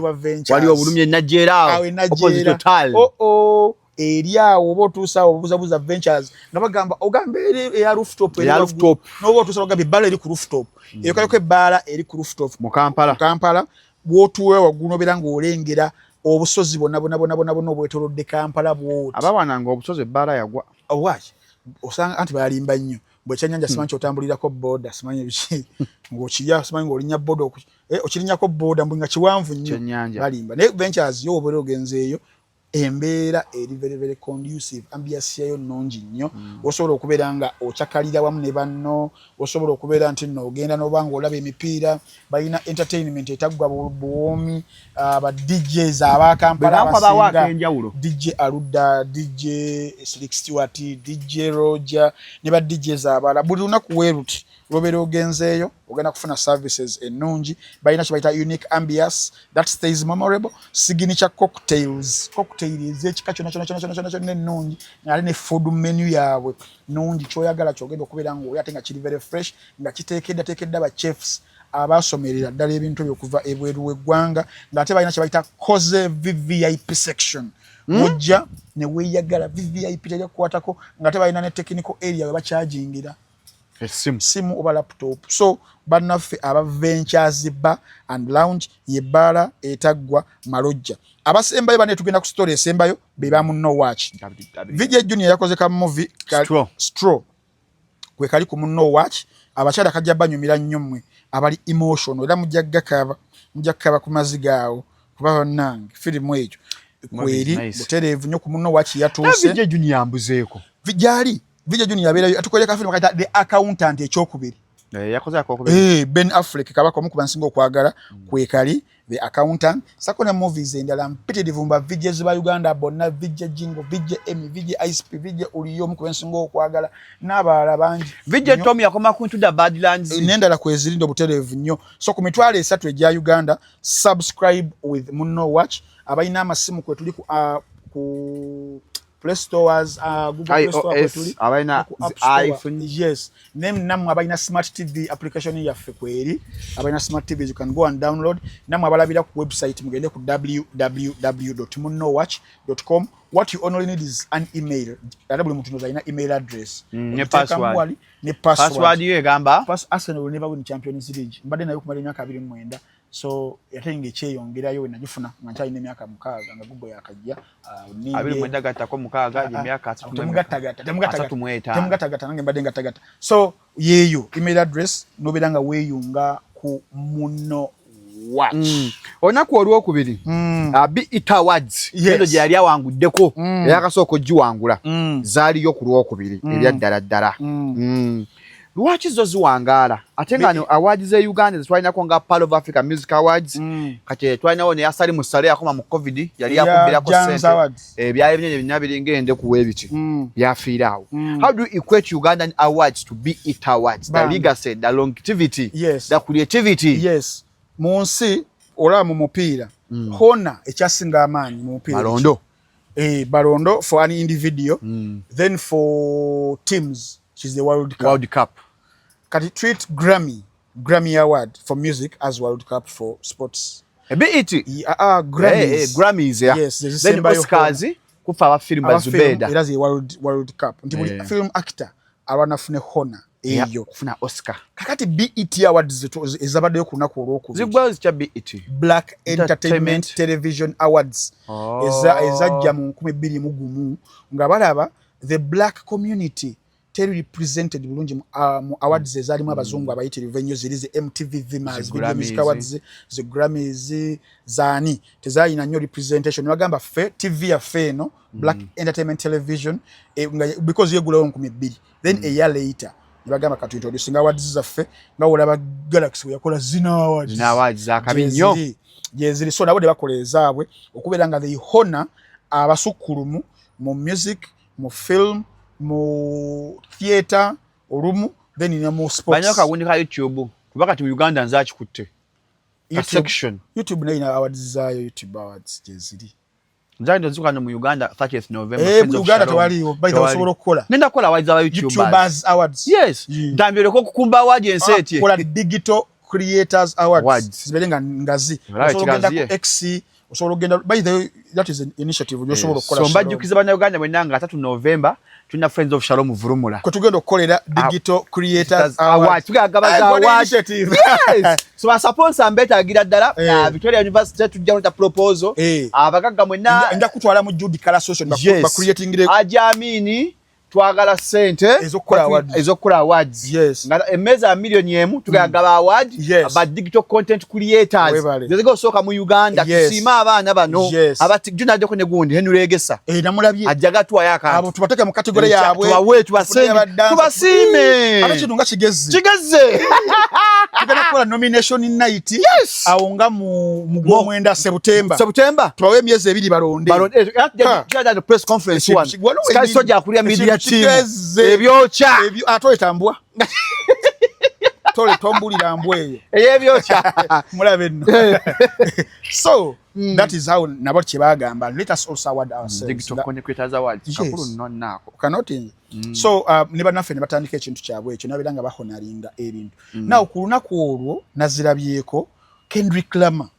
wali obulumi enajjeera. Opposite Total. Oh, eri awo oba otuusa awo, obuzabuza Ventures nga bagamba, ogamba eri eya rooftop. Eya rooftop. Noba otuusa ogamba ebbaala eri ku rooftop. Eyo kaliko ebbaala eri ku rooftop. Mu Kampala. Mu Kampala, bw'otuula waggulu nobeera ng'olengera obusozi bwonna bwonna bwonna bwonna bwonna obwetolodde Kampala bwoti. Abawananga obusozi, ebbaala yagwa. Owaki osanga anti balimba nnyo bwekyenyanja, simanyi kyotambulirako boda, simanyi biki ng'okirya, simanyi ng'olinnya boda, okirinyako boda mbu nga kiwanvu nnyo, balimba. Naye Ventures yo obeera ogenzeeyo, embeera eri very very conducive, ambiance yayo nnungi nnyo. Osobola okubeera nga okyakalira wamu ne banno, osobola okubeera nti nno ogenda noba nga olaba emipiira, balina entertainment etaggwa buwoomi, aba DJs abakampala abasinga, DJ Aluda, DJ Slick Stewart, DJ Roger ne ba DJs abalala. Buli lunaku weeruti lwobeera ogenzeeyo, ogenda kufuna services ennungi. Balina kye bayita unique ambiance that stays memorable, signature cocktails, cocktail ez'ekika kyonna kyonna kyonna kyonna kyonna ennungi, ate ne food menu yaabwe nungi. Kyoyagala kyogenda okubeera ngaoli, ate nga kiri very fresh, nga kiteekedda teekedda ba chefs abasomerera ddala ebintu ebyo okuva ebweru w'eggwanga, ng'ate balina kye bayita cozy VVIP section. Ojja ne weeyagala VVIP, teri kukwatako, ng'ate balina ne technical area we bakyajingira Esimu oba laptop. So bannaffe aba Ventures Bar and Lounge, yebbaala etaggwa malojja. Abasembayo bane, tugenda ku story esembayo, be ba Munno Watch. VJ Junior yakoze ka movie Straw, kwe kali ku Munno Watch. Abakyala kajja banyumira nnyo mmwe abali emotional, era mujja gakaba, mujja kukaba ku maziga awo, kuba bannange firimu ekyo kweri butereevu nnyo ku Munno Watch yatuuse. VJ Junior yambuzeeko. Gyali VJ Junior yabeerayo, atukolera ka firimu kayita The Accountant ekyokubiri. Yakoze akokubiri. Ben Affleck, kabaka omu ku bansinga okwagala, kwekali The Accountant, sako ne movies endala mpitirivu. Mba VJs ba Uganda bonna, VJ Jingo, VJ Emmy, VJ ICP, VJ Uliyo omu ku bansinga okwagala n'abalala bangi. VJ Tom yakoma ku Into the Badlands. N'endala kwezirinda obutereevu nnyo. So ku 300,000 egya Uganda, subscribe with Munno Watch. Abalina amasimu kwe tuli ku Play Stores, Google Play Store kwetuli, abalina iPhone. Yes, nammwe abalina smart TV, application yaffe kweri. Abalina smart TV, you can go and download. Nammwe abalabira ku website, mugende ku www.munnowatch.com. What you only need is an email, ate buli muntu alina email address. Ne password. Ne password. Password yo egamba? Arsenal will never win Champions League. Mbadde nayo kumala emyaka 29, so ate nga ekyeyongerayo we nagifuna nga nkyalina emyaka 6, nga Google yakajja. 29 gattako 6, emyaka Temugattagatta, nange mbadde ngattagatta. So yeeyo email address, nobeera nga weeyunga ku Munno Watch. Olunaku olwokubiri, BET Awards, eno gye yali awanguddeko, eyakasooka ogiwangula, zaaliyo ku lwokubiri. Ebya ddala ddala, lwaki zo ziwangaala, ate nga no awards ze Uganda zetwalinako nga Pearl of Africa Music Awards, kati twalinawo ne Yasali Musale yakoma mu COVID, yali yakubbirako sente, ebyali binene byonna biringa endeku webiti, byafiira awo. How do you equate Ugandan awards to BET Awards, the legacy, the longevity, the creativity? Yes, mu nsi olaba mu mupiira, hona ekyasinga amaanyi mu mupiira Balondo. Balondo for an individual, then for teams is the World Cup. World Cup. Kati treat Grammy Award for music as World Cup for sports. BET. Grammys. Grammys, yeah. Yes. Then Oscars kufa aba film ba Zubeda. Era ze World Cup nti buli film actor alwana afune honor eyo. Kufuna Oscar. Kakati BET Awards ezabaddeyo ku lunaku olwokubiri. Zigwayo zitya BET? Black Entertainment Television Awards. Ezajja mu 2001 nga balaba the black community. Teri represented bulungi mu awards ezaalimu abazungu abayitirivu ennyo, ziri zi MTV VMAs, Video Music Awards, zi Grammys, zaani tezaalina nnyo representation. Bagamba ffe TV yaffe eno, Black Entertainment Television, because yegulawo 2000, then a year later ne bagamba katu introducing awards zaffe, nga wolaba Galaxy bwe yakola Zina Awards. Zina Awards zakabi nnyo. Gyeziri. So nabo ne bakola ezaabwe okubeera nga they honor abasukkulumu mu music, mu film, mu theatre olumu, then ne mu sports. Balina akagundi ka YouTube, kuba kati mu Uganda nze akikutte ka section. YouTube nayo ina awards zaayo, YouTube Awards gyeziri. Nzagenda nzuka no mu Uganda 30th November. Eh, mu Uganda tewaliwo. By the way, osobola okukola. Ngenda kukola awards aba YouTubers. YouTubers Awards. Yes. Ntambireko okukumba award ensi etye. Kola Digital Creators Awards, zibeere nga ngazi. Osobola ogenda ku X, osobola ogenda. By the way, that is an initiative gyosobola okukola. So mbajjukiza Bannayuganda mwenna nga 3 November tulina Friends of Shalom Vurumula. Kwe tugenda okukolera Digital Creators Awards. Tugagabaza awards. Yes. So basponsa mbetaagira ddala. Victoria University tujja kuleta proposal. Abagagga mwenna. Nja kutwala mu Jude Color Association ba creating. Ajamini twagala sente ez'okukola awards. Nga emmeeza ya 1 million, tugagaba award aba digital content creators zezega osooka mu Uganda. Tusiime abaana bano. Abajunaddeko ne gundi Henry Egesa. Eh, namulabye. Ajjaga tuwayo akantu. Abo tubateeke mu category yaabwe. Tubawe, tubasiime. Ate kintu nga kigezi. Kigeze. Tugenda kukola nomination night. Awo nga mu gwomwenda, September. September. Tubawe emyezi 2 balonde. Balonde press conference one. Sky Soja akulira media team. Ebyokya. Ate oyetambwa tole tombulira mbwa eyo. Eyebyokya. Mulabe nno. So that is how nabo kye bagamba, let us also award ourselves. Digital Content Creators Awards. Kakulu nno nnaako. Cannot. So ne bannaffe ne batandika ekintu kyabwe ekyo, nabeera nga bahonoringa ebintu. Now ku lunaku olwo nazirabyeko Kendrick Lamar.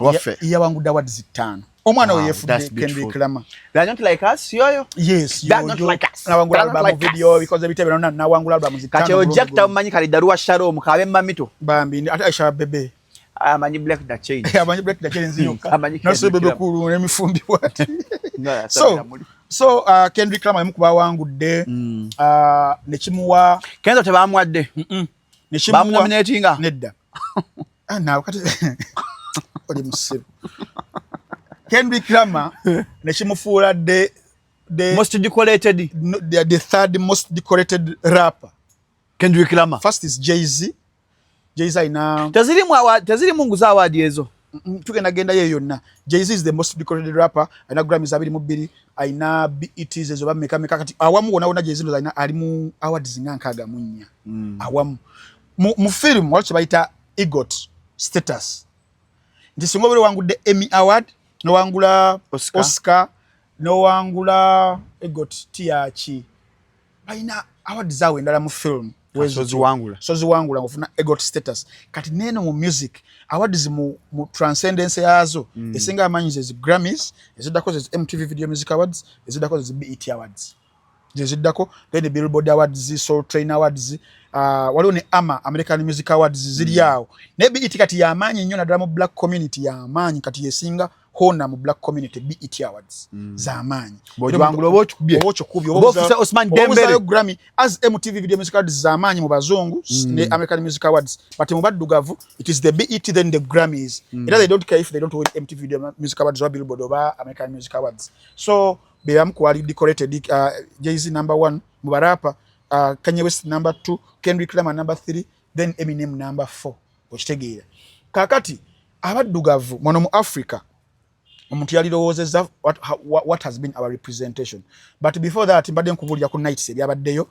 Waffe. Yawangudde awards ttaano. Omwana we yefudde Kendrick Lamar. They are not like us, yoyo. Yes. They are not like us. Nawangula album, video because ebitebe nonna nawangula album zitano. Kati ojja kutamanyi kali Daruwa Shalom kabe mamito. Bambi ate Aisha Bebe. Amanyi Black the Chain. Amanyi Black the Chain nziyoka. Nase Bebe kulu n'emifumbi bwati. So Kendrick Lamar yamukuba awangudde nekimuwa Kenzo tebamuwadde. Nekimuwa Bamunominatinga. Nedda. Ah, nawe kati oli musiru. Kendrick Lamar nekimufuula the most decorated. No, the third most decorated rapper. Kendrick Lamar. First is Jay-Z. Jay-Z alina Tezirimu nguza award ezo. Tugenda genda yeyo yonna. Jay-Z is the most decorated rapper, alina Grammys 22, alina BETs ezo bameka meka. Kati awamu wona wona Jay-Z alina, ali mu awards nga 64 awamu. Mu film waliwo kye bayita EGOT status, nti singa obeera owangudde Emmy Award, nowangula Oscar, Oscar, nowangula EGOT tiyaki, balina award zaawe endala mu film. Soziwangula. Soziwangula ng'ofuna EGOT status. Kati neeno mu music awards mu transcendence yaazo esinga amaanyi ze zi Grammys, eziddako ze MTV Video Music Awards, eziddako ze BET Awards, zeziddako, then Billboard Awards, Soul Train Awards, waliwo ne AMA, American Music Awards, ziri awo. Naye BET kati yamaanyi nnyo naddala mu black community, yamaanyi kati yesinga honor mu black community. BET Awards zamaanyi. Bw'ogiwangula oba okikubye. Oba okikubye. Oba ofuse Osman Dembele. Grammy as MTV Video Music Awards zamaanyi mu bazungu ne American Music Awards, but mu baddugavu it is the BET, then the Grammys. Era they don't care if they don't win MTV Video Music Awards oba Billboard oba American Music Awards. So be bamu ku wali decorated. Jay-Z number one mu barapa, Kanye West number two, Kendrick Lamar number three, then Eminem number four. Okitegeera? Kakati abaddugavu muno mu Africa, omuntu yalirowoozezza what has been our representation. But before that, mbadde nkubuulira ku nights ebyabaddeyo.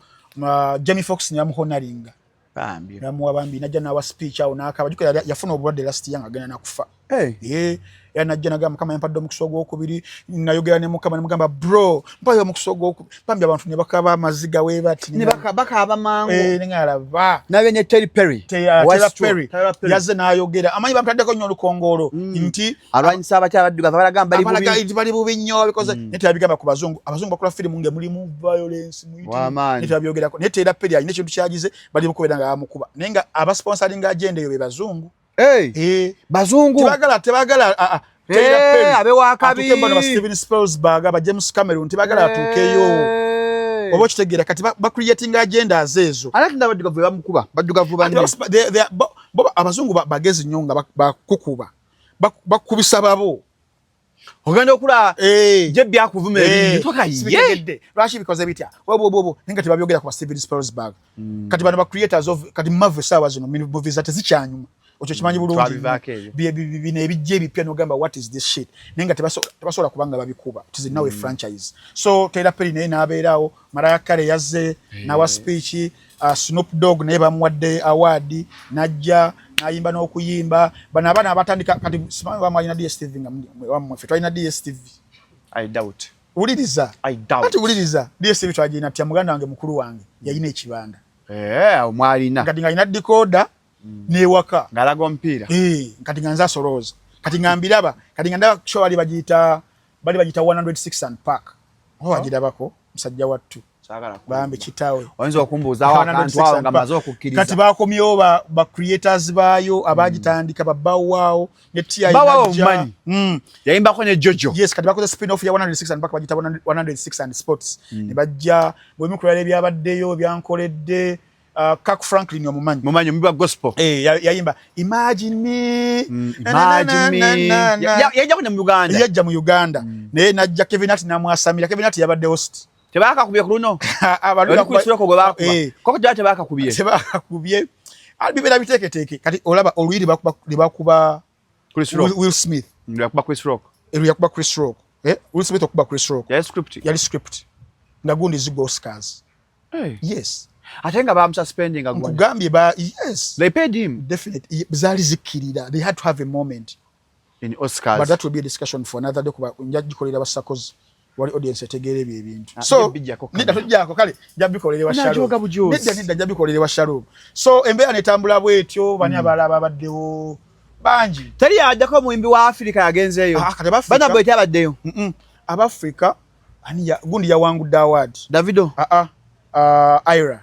Jamie Foxx nebamuhonoringa. Bambi. Namuwa bambi, najja nawa speech awo n'akaba. Jjukira yafuna obulwadde last year nga agenda nakufa. Hey. Ye era najja nagamba, "Mukama yampadde omukisa ogwokubiri." Nayogera ne Mukama nemugamba, "Bro, mpayo omukisa ogwokubiri." Bambi abantu ne bakaba amaziga we bati. Ne bakaaba mangu. Eh, nengalaba. Nabe ne Terry Perry. Tyler Perry yazze n'ayogera, amanyi bamutaddeko nnyo olukongoolo nti alwanyisa abakyala baddugavu, abalagamba bali abalaga bubi. Nti bali bubi nnyo because naye tebabigamba ku bazungu. Abazungu bakola firimu nga mulimu violence muyitimu. W'amaanyi. Naye tebabyogerako. Naye Tyler Perry alina ekintu kyagize, bali mukubeera nga bamukuba, naye nga abasponsoringa agenda eyo be bazungu. Hey, Eh, bazungu. Tebagala Tyler Eh, Perry abewakabi. atuuke bano ba Steven Spielberg, aba James Cameron, tebagala atuukeyo. Oba okitegeera, kati bacreatinga agendas ezo. Ate n'abaddugavu bamukuba, baddugavu banne. Bo abazungu bagezi nnyo nga bakukuba, bakubisa babo. Ogenda okula eh. Je byakuvuma ebintu. Ye lwaki bikoze bitya webwobwobo, naye nga tebabyogera ku ba Steven Spielberg. Kati bano ba creators of, kati Marvel saawa zino movies ate zikyanyuma, okyo kimanyi bulungi. Bino ebijja ebipya nogamba, "What is this shit?" Naye nga tebasobola kubanga babikuba. It is now a franchise. So Tyler Perry naye n'abeerawo, Mariah Carey yazze nawa speech, Snoop Dogg naye bamuwadde award, najja nayimba n'okuyimba. Bano abaana abatandika kati, simanyi bamwe alina DSTV, nga wammwe ffe twalina DSTV. I doubt. Wuliriza. I doubt. Ati wuliriza, DSTV twagirina tya? Muganda wange, mukulu wange yalina ekibanda. Eh, mwalina. Kati nga alina decoder newaka. Ng'alaga omupiira. Eh, kati nga nze asolooza, kati nga mbiraba, kati nga ndaba show bali bagiyita 106 and Park, oba wagirabako, musajja wattu? Bambi kitaawe. Oyinza okumbuuzaawo akantu awo nga maze okukkiriza. Kati bakomyewo ba creators baayo abagitandika, babawaawo ne TI. Bow Wow omumanyi? Yayimbako ne Jojo. Yes, kati bakoze spin off ya 106 and Park, bagiyita 106 and Sports. Ne bajja bwemikulala ebyabaddeyo byankoledde. Kirk Franklin omumanyi? Mumanyi, omubi wa gospel. Eh, yayimba "Imagine Me". "Imagine Me". Yajjako ne mu Uganda. Yajja mu Uganda. Naye najja Kevin Hart namwasamira. Kevin Hart yabadde host. Tebakakubye ku luno. Oli Chris Rock gwe bakuba. Koko gyaba tebakakubye. Tebakakubye. Bibeera biteeketeeke. Kati olaba oluyiri lwe bakuba Chris Rock. Will Smith. Yakuba Chris Rock. Eryo yakuba Chris Rock. Eh? Will Smith okuba Chris Rock. Yali script. Yali script. Nga gundi zigwa Oscars. Hey. Yes. Ate nga bamususpendinga. Nkugambye ba, yes. They paid him. Definitely. Zaali zikkirira. They had to have a moment. In Oscars. But that will be a discussion for another day, kuba nja gikolera basakozi wali audience etegeera ebyo ebintu. Ah, so nedda, tojjako, kale nja bikolera wa Shalom. Nedda, nedda, nja bikolera wa Shalom. So embeera netambula bwetyo, bani abalala babaddewo bangi. Teri yajjako omuyimbi wa Africa yagenzeeyo? Ah, Bana bwe tyabaddeyo? Abafrika ani ya, gundi yawangudde award. Davido? Ah ah, Ira.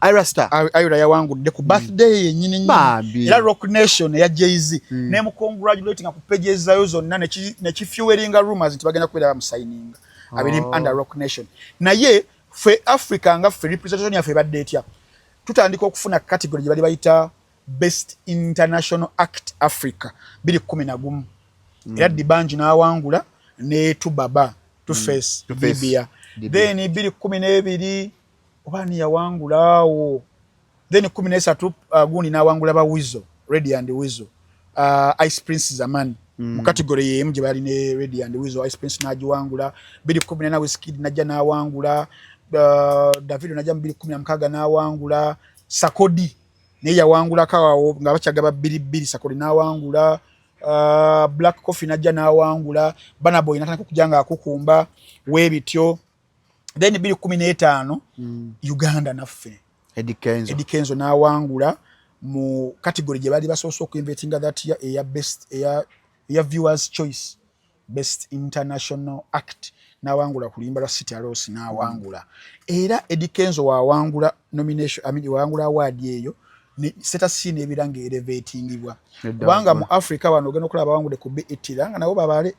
Ira Star. Ira yawangudde ku birthday yennyini nnyini, era Roc Nation eya Jay-Z nemu congratulating ku pages zayo zonna, nekifuelinga rumors nti bagenda kubeera bamusayininga abiri under Roc Nation. Naye ffe Africa, nga ffe representation yaffe ebadde etya? Tutandika okufuna category gye bali bayita Best International Act Africa 2011, era D'banj n'awangula ne 2Baba, 2Face, Libya. Then 2012 oba ani yawangula awo? Then 13 gundi n'awangula, ba Weasel, Radio and Weasel, Ice Prince Zamani, mu category yemu gye bali ne Radio and Weasel, Ice Prince n'agiwangula. 2014 Wizkid najja n'awangula, Davido najja mu 2016 n'awangula, Sarkodie naye yawangulako awo nga bakyagaba bbiri bbiri, Sarkodie n'awangula, Black Coffee najja n'awangula, Burna Boy natandika okujja nga akukumba weebityo. Then 2015 Uganda naffe Eddie Kenzo. Eddie Kenzo n'awangula mu category gye baali basoose okuinventinga that year, eya best, eya Viewers Choice Best International Act, n'awangula ku luyimba lwa Sitya Loss n'awangula. Era Eddie Kenzo wawangula nomination, I mean, wawangula award eyo, ne status n'ebeera nga elevatingibwa, kubanga mu Africa wano ogenda okulaba bawangudde ku BET nga nabo babale.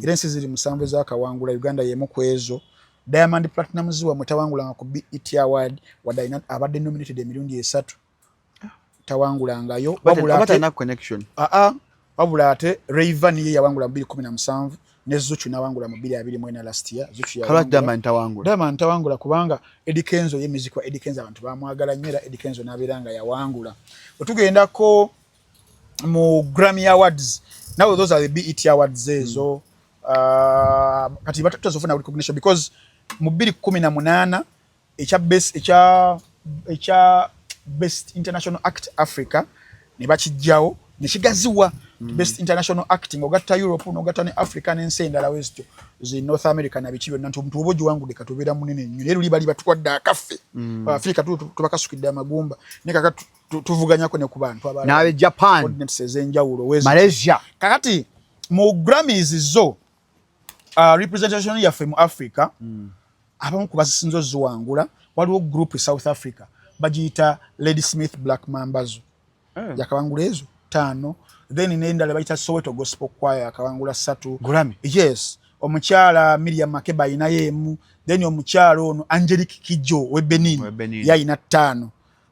Era ensi ziri 7 ezakawangula, Uganda yemu ku ezo. Diamond Platnumz wamwe tawangulanga ku BET Award wadde alina abadde nominated emirundi esatu, tawangulangayo. Wabula ate connection. Aa, wabula ate Rayvanny ye yawangula mu 2017 ne Zuchu nawangula mu 2024, last year Zuchu yawangula. Diamond tawangula. Diamond tawangula kubanga Eddie Kenzo ye music wa Eddie Kenzo abantu bamwagala nnyo, era Eddie Kenzo n'abeera nga yawangula. Bwe mu Grammy Awards, now those are the BET Awards ezo. Kati batutazofuna recognition because mu 2018 ekya best, ekya Best International Act Africa ne bakijjawo ne kigaziwa Best International Acting, ogatta Europe n'ogatta ne Africa n'ensi endala wezityo zi North America na biki byonna, nti omuntu oba ogiwangudde katubeera munene nnyo. Naye luli bali batuwadde akaffe Africa, tubakasukidde amagumba, naye kaka tuvuganyako ne ku bantu abalala n'abe Japan, coordinates ez'enjawulo wezi. Malaysia. Kakati mu Grammys zo, representation yaffe mu Africa, abamu ku bazisinze oziwangula, waliwo group e South Africa bagiyita Ladysmith Black Mambazo, yakawangula ezo 5. Then n'endala bayita Soweto Gospel Choir, yakawangula 3. Grammy? Yes. Omukyala Miriam Makeba ayinayo emu. Then omukyala ono Angelique Kidjo we Benin yayina ttaano.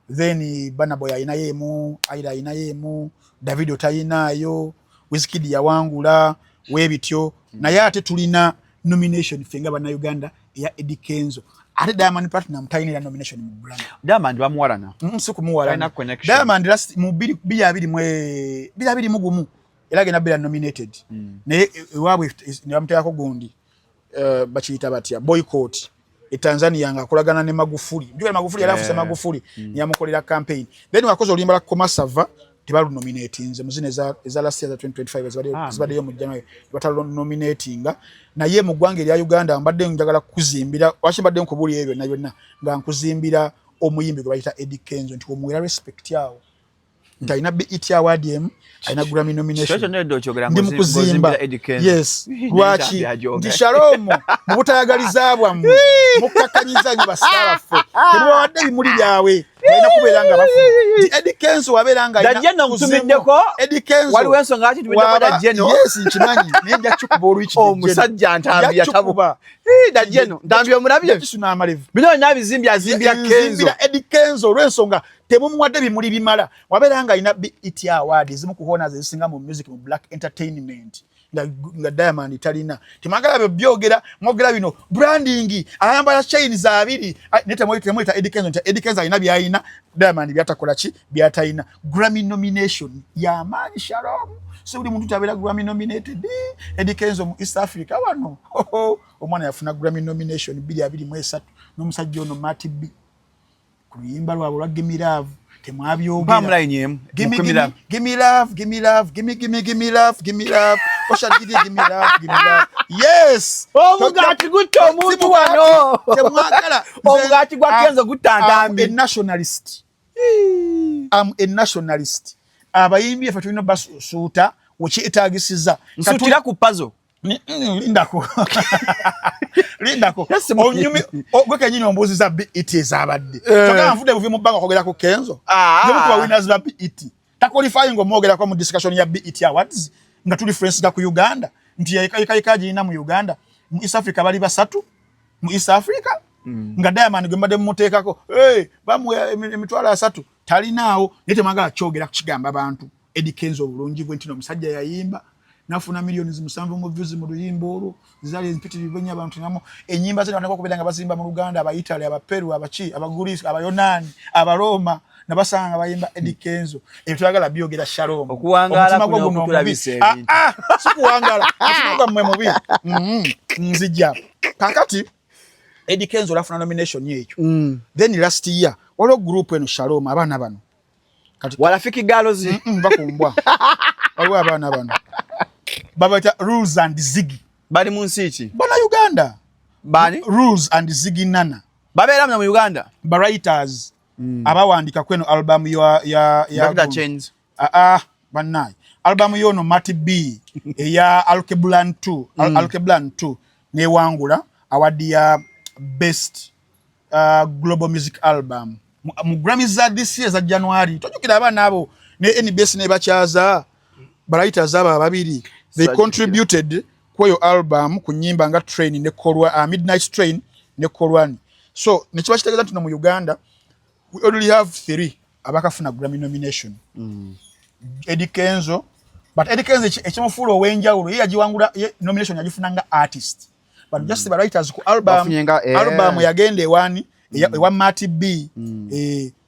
Then Burna Boy ayinayo emu, Ayra ayinayo emu, Davido tayinaayo, Wizkid yawangula weebityo. Naye ate tulina nomination ffe nga Bannayuganda eya Eddy Kenzo, ate Diamond Platnumz talina era nomination mu Grammy. Diamond bamuwalana. Si kumuwalana. Diamond last mu 2021 era agenda beera nominated, naye ewaabwe ne bamuteekako gundi, bakiyita batya, boycott e Tanzania nga akolagana ne Magufuli. Njugera Magufuli yali afuse Magufuli yamukolera campaign. Then wakoze oluyimba lwa Komasava, tebalunominatinze mu zino eza last year za 2025 ezibaddeyo mu January, batalonominatinga. Naye mu ggwanga erya Uganda mbadde njagala kuzimbira, lwaki mbadde nkubuulira ebyo byonna byonna, nga nkuzimbira omuyimbi gwe bayita Eddy Kenzo, nti omuwera respect awo nti alina BET award emu, alina Grammy nomination. Ndi mu kuzimba, yes. Lwaki nti Shalom, mu butayagaliza bwammwe mukkakanyiza nnyo basita baffe, temubawadde ebimuli byabwe. Balina kubeera nga bafu nti Eddy Kenzo wabeera nga nkutumiddeko. Eddy Kenzo waliwo ensonga lwaki tumiddeko Dajjeno. Yes, nkimanyi, naye nja kikuba olwiki. Omusajja Ntambi yatabuka Dajjeno. Ntambi omulabye? Kisuna amalevu. Bino byonna bizimbi azimbira Kenzo. Eddy Kenzo olw'ensonga temumuwadde bimuli bimala. Wabeera nga alina BET award ezimu ku honors ezisinga mu music, mu black entertainment, nga Diamond talina. Temwagala byo byogera, mwogera bino branding, ayambala chains abiri, naye temuyita Eddy Kenzo nti Eddy Kenzo alina byalina Diamond byatakola ki, byatalina. Grammy nomination yamaanyi, Shalom. Si buli muntu tabeera Grammy nominated. Eddy Kenzo mu East Africa wano omwana yafuna Grammy nomination 2023 n'omusajja ono Matt B ku luyimba lwabwe olwa Gimme Love. Temwabyogera. Gimme love, gimme love, gimme, gimme, gimme love, gimme love, osha gidi, gimme love, gimme love, yes. Omugaati gutta omuntu wano. Temwagala. Omugaati gwa Kenzo gutta Ntambi. A nationalist, am a nationalist. Abayimbi efe tulina basuuta wekyetagisiza. Nsuutira ku pazo. Lindako, lindako, onyumi gwe kenyini ombuuziza BET ezabadde. Kyogamba nvudde buvi mu bbanga okwogera ku Kenzo kuba winners ba BET taqualifying omwogerako mu discussion ya BET Awards nga tuli reference ku Uganda nti yayikayika girina mu Uganda. Mu East Africa bali basatu mu East Africa, nga Diamond gwe mbadde mumuteekako, hey, bamuwa 300,000 talinaawo, naye temwagala kyogera kukigamba bantu. Eddy Kenzo obulungi bwe nti omusajja yayimba nafuna miliyoni 7 mu views mu luyimba olwo, zaali empitirivu ennyo. Abantu namu ennyimba ze batandika okubeera nga bazimba mu Luganda, Abaitale, Abaperu, abaki, Abagurisi, Abayonaani, Abaroma nabasanga nga bayimba Eddy Kenzo. Ebyo twagala byogera, Shalom. Okuwangaala kuno okutulabisa ebintu. Ah, ah, si kuwangaala, omutima gwammwe mubi. Nzija kakati Eddy Kenzo olafuna nomination ekyo. Then last year waliwo group eno, Shalom, abaana bano. Kati Walafiki Girls. Bakumbwa waliwo abaana bano babaita Rules and Ziggy. Bali mu nsi ki? Bana Uganda. Bani? Rules and Ziggy Nana. Babeera mu Uganda. Ba writers abawandiika kweno album ya Dr. Chains. Ah ah, bannaye, album yono Matty B eya Alkebulan 2, Alkebulan 2 newangula award ya best global music album mu Grammys za this year za January. Tojjukira abaana abo ne NBS ne bakyaza ba writers abo ababiri, they contributed kweyo album ku nyimba nga Train ne Kolwa, Midnight Train ne Kolwani. So nekiba kitegeeza nti no mu Uganda we only have three abakafuna Grammy nomination. Eddie Kenzo, but Eddie Kenzo ekimufuula ow'enjawulo, ye yagiwangula, ye nomination yagifuna nga artist, but just the writers ku album. Bafunye nga, Album yagenda ewani, ewa Matty B.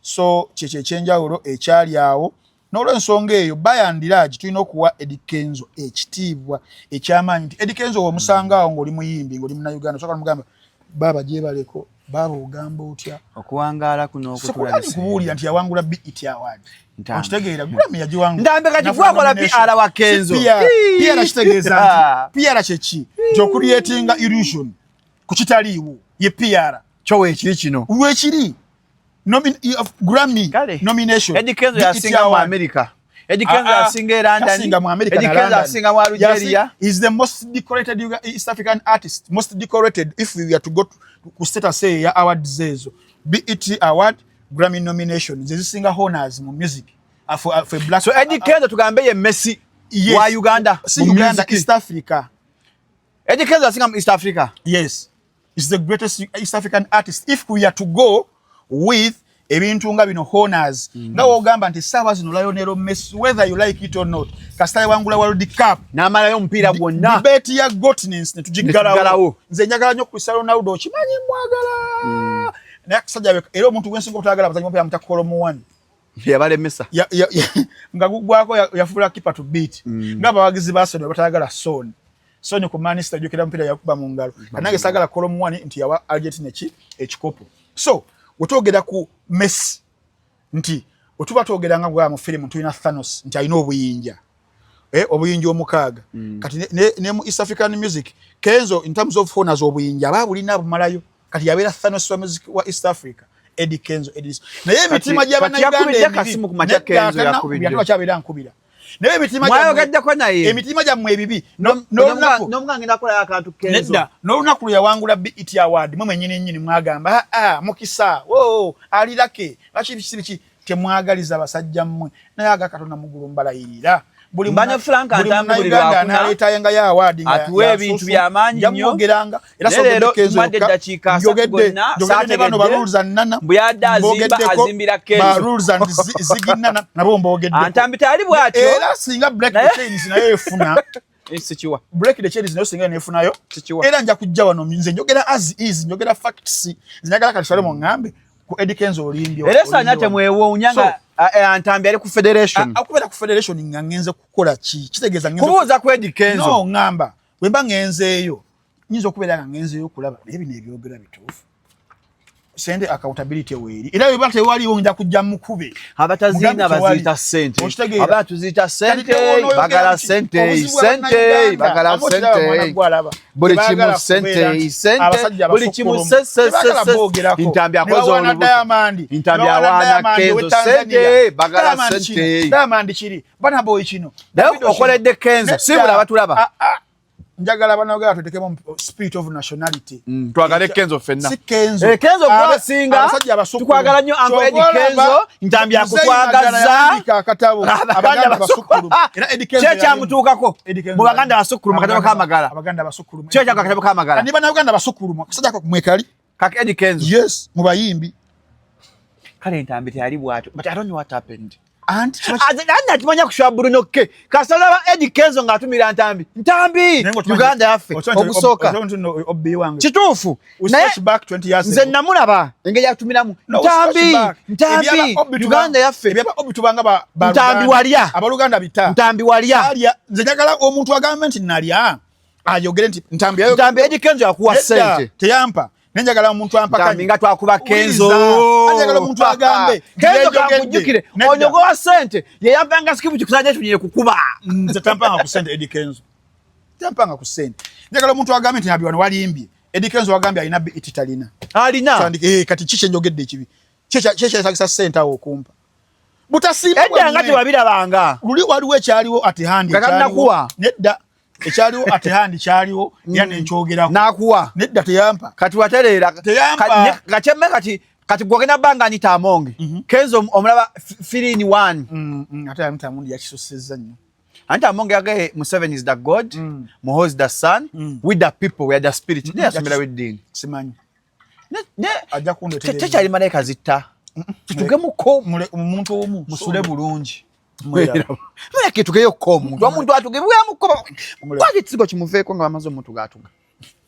So kyekyo ekyenjawulo ekyali awo. N'olwensonga eyo, by and large tulina okuwa Eddie Kenzo ekitiibwa ekyamaanyi nti Eddie Kenzo womusanga awo ng'oli muyimbi, ng'oli munnayuganda, osobola nomugamba, "Baaba gyebaleko, baaba ogamba otya?" Okuwangaala kuno Sikulanyi okutulabisa. kubuulira nti yawangula BET award. Ntambi. Okitegeera, Grammy yagiwangula. Ntambi kati gwakola PR wa Kenzo. Si PR, PR kitegeeza nti PR kyeki? Nti okucreatinga illusion ku kitaliiwo ye PR. Kyo weekiri kino. Lwekiri Grammy Kale. nomination. Eddie Kenzo BET yasinga mu award. America. Eddie Kenzo Ah, ah, yasinga e London. Yasinga mu America Eddie na Kenzo London. yasinga mu Algeria. Is the most decorated East African artist, most decorated if we were to go to, ku status ya awards ezo. BET award, Grammy nomination, ze zisinga honors mu music. For black So Eddie Kenzo tugambe ye Messi Yes. wa Uganda Si mu Uganda, music. East Africa. Eddy Kenzo asinga mu East Africa. Yes, is the greatest East African artist if we are to go with ebintu nga bino, honors, nga wogamba nti saawa zino Lionel Messi, whether you like it or not, kasita yawangula World Cup n'amalayo omupiira gwonna, debate ya goatness netugiggalawo. Netugiggalawo. Nze njagala nnyo Cristiano Ronaldo, okimanyi mwagala, naye akasajja era omuntu gwensinga obutayagala abazanyi omupiira muta Kolo Muani. Yabalemesa. Nga gugwako yafuula keeper to beat, nga abawagizi ba Arsenal batayagala Son. Son ku Man City, ajjukira mupiira yakuba mu ngalo. Kanange saagala Kolo Muani nti yawa Argentina ki ekikopo. So wetwogera ku Messi, nti wetuba twogera nga gwa mu firimu tulina Thanos nti alina obuyinja, obuyinja 6. Kati ne mu East African music, Kenzo in terms of honors, obuyinja aba bulina bumalayo. Kati yabeera Thanos wa music wa East Africa, Eddie Kenzo. Eddie, naye emitima Kati gy'abannayuganda yakubidde akasimu ku makya. Kenzo yakubidde. Yakubidde nkubira, naye emitima gyammwe Mwayogeddeko naye? Emitima gyammwe ebibi. N'olunaku N'omuga ngenda kukolayo akantu Kenzo. Nedda, n'olunaku lwe yawangula BET Award, mwe mwennyini nnyini mwagamba, "Ah, mukisa o alirake lwaki biki biki." Temwagaliza basajja mmwe, naye aga Katonda mugulu mbalayirira. Buli Mbane Frank buli Ntambi buli munnayuganda lwakuna analeetayo ya award nga atuwa ya ebintu susu, by'amaanyi nja nnyo. mwogeranga era Naye sogedde leero Kenzo tumadde yokka. eddakiika 30 gonna, Njogedde ne bano saategedde. ba Rules and Nana. Mbu yadde azimba, Mbogeddeko azimbira Kenzo. ba Rules and Ziginana nabo mbogeddeko. Antambi tali bw'atyo. Era singa Break the Chains nayo efuna Sikiwa. Break the Chains nayo singa nefunayo, Sikiwa. era nja kujja wano. Nze njogera as is, njogera facts. Nze njagala kati Shalom ngambe ku Eddie Kenzo olimbye. Era saanya temwewuunya nga Antambi ali ku federation. Okubeera ku federation nga ngenze kukola ki? Kitegeeza ngenze kubuuza ku Eddie Kenzo. No, ngamba bwe mba ngenzeeyo, nyinza okubeera nga ngenzeeyo okulaba naye bino ebyogera bituufu. Sente accountability weeri, era bweba tewaliwo nja kujja mukube. Abataziina Mugambe tewali. baziyita ssente. Okitegeera? Abala tuziyita ssente. Kati tewoona Bagala oyogera nti ssente, obuzibu ssente, bw'Abannayuganda, bagala amu kiraba mwana ssente. gwe alaba. Buli kimu Tebaagala ssente, kubeera nti ssente, abasajja buli kimu abasukkuluma. Tebaagala se boogerako. Ntambi Ne akoze bawaana olubuto. Diamond. Ntambi Ne bawaana awaana Diamond Kenzo ow'e Tanzania. ssente, bagala Diamond ssente. kino, Diamond kiri, Burna Boy kino, Naye Davido kino. okoledde Kenzo, Nedda. si buli abatulaba. Ah, ah. Njagala bannayuganda tutekemu spirit of nationality. Twagale Kenzo ffenna. Si Kenzo. Eh, Kenzo gwasinga. Abasajja abasukkuluma. Tukwagala nnyo Uncle Eddie Ky'ova olaba Kenzo, Ntambi Muzeeyi akutwagazza. Magala yawandiika akatabo Abaganda Abaganda Abasukkuluma. Abasukkuluma. Era Eddie Kenzo Kye kyamutuukako Eddie Kenzo mu Baganda yalimu. Abasukkuluma, katabo k'amagala. Abaganda Abasukkuluma. Kye kyako akatabo k'amagala. Ni bannayuganda abasukkuluma. Kasajja ako mwekali. Kaka Eddie Kenzo. Yes, mu bayimbi. Kale Ntambi teyali bw'atyo, but I don't know what happened. Anti Ate ani akimanya kushwa Bruno K kasalaba Eddie Kenzo ng'atumira Ntambi, Ntambi Uganda yaffe ogusooka. Obbi wange. Kituufu. We naye stretch back 20 years nze ago. namulaba engeri yatumiramu No, we Ntambi, stretch back. Ntambi Ebyaba Obbi Uganda yaffe. Ebyaba Obbi tubanga ba Ntambi Luganda. walya. Abaluganda bita. Ntambi walya. Alya. Nze njagala omuntu agambe nti nalya. Ayogere nti Ntambi ayogere. Ntambi Eddie Kenzo yakuwa Nedda, ssente. teyampa. Naye njagala omuntu ampakanye. Ntambi nga twakuba Kenzo. Wuliriza. Njagala omuntu agambe. Kenzo Njegedde. kankujjukire. Nedda. Onyo gwa ssente yeyampanga skipu kikusajja kinyere kukuba. Nze tampanga ku ssente Eddie Kenzo. Tampanga ku ssente. Njagala omuntu agambe nti Ntambi wano walimbye. Eddie Kenzo wagambye alina BET, talina. Alina. Tandika, kati ki kyenjogedde ekibi? Kyekyetagisa ssente awo okumpa? Butasiima Edda nga bwammwe. tewabirabanga. Luli waliwo ekyaliwo at hand. Nga tannakuwa. Nedda, ekyaliwo at hand kyaliwo era nenkyogerako. Nakuwa. Nedda, teyampa. Kati watereera. Teyampa. Kakyemme kati gwogenda bbanga Anita Amonge. Kenzo omulaba 3 in 1. Ate Anita Amonge yakisusizza nnyo. Anita Amonge yagaye Museveni is the God, Muhoozi the son, we the people, we are the spirit. Naye yasomera eddiini. Simanyi. Ajja kundeetera Tekyali malayika zitta. Tutugemuko. Omuntu omu. Musule bulungi. Mweraba. Muleke tugeyokko omuntu. Omuntu atugebwamuko. Kwaki ekizigo kimuveeko nga bamaze omuntu gatuga.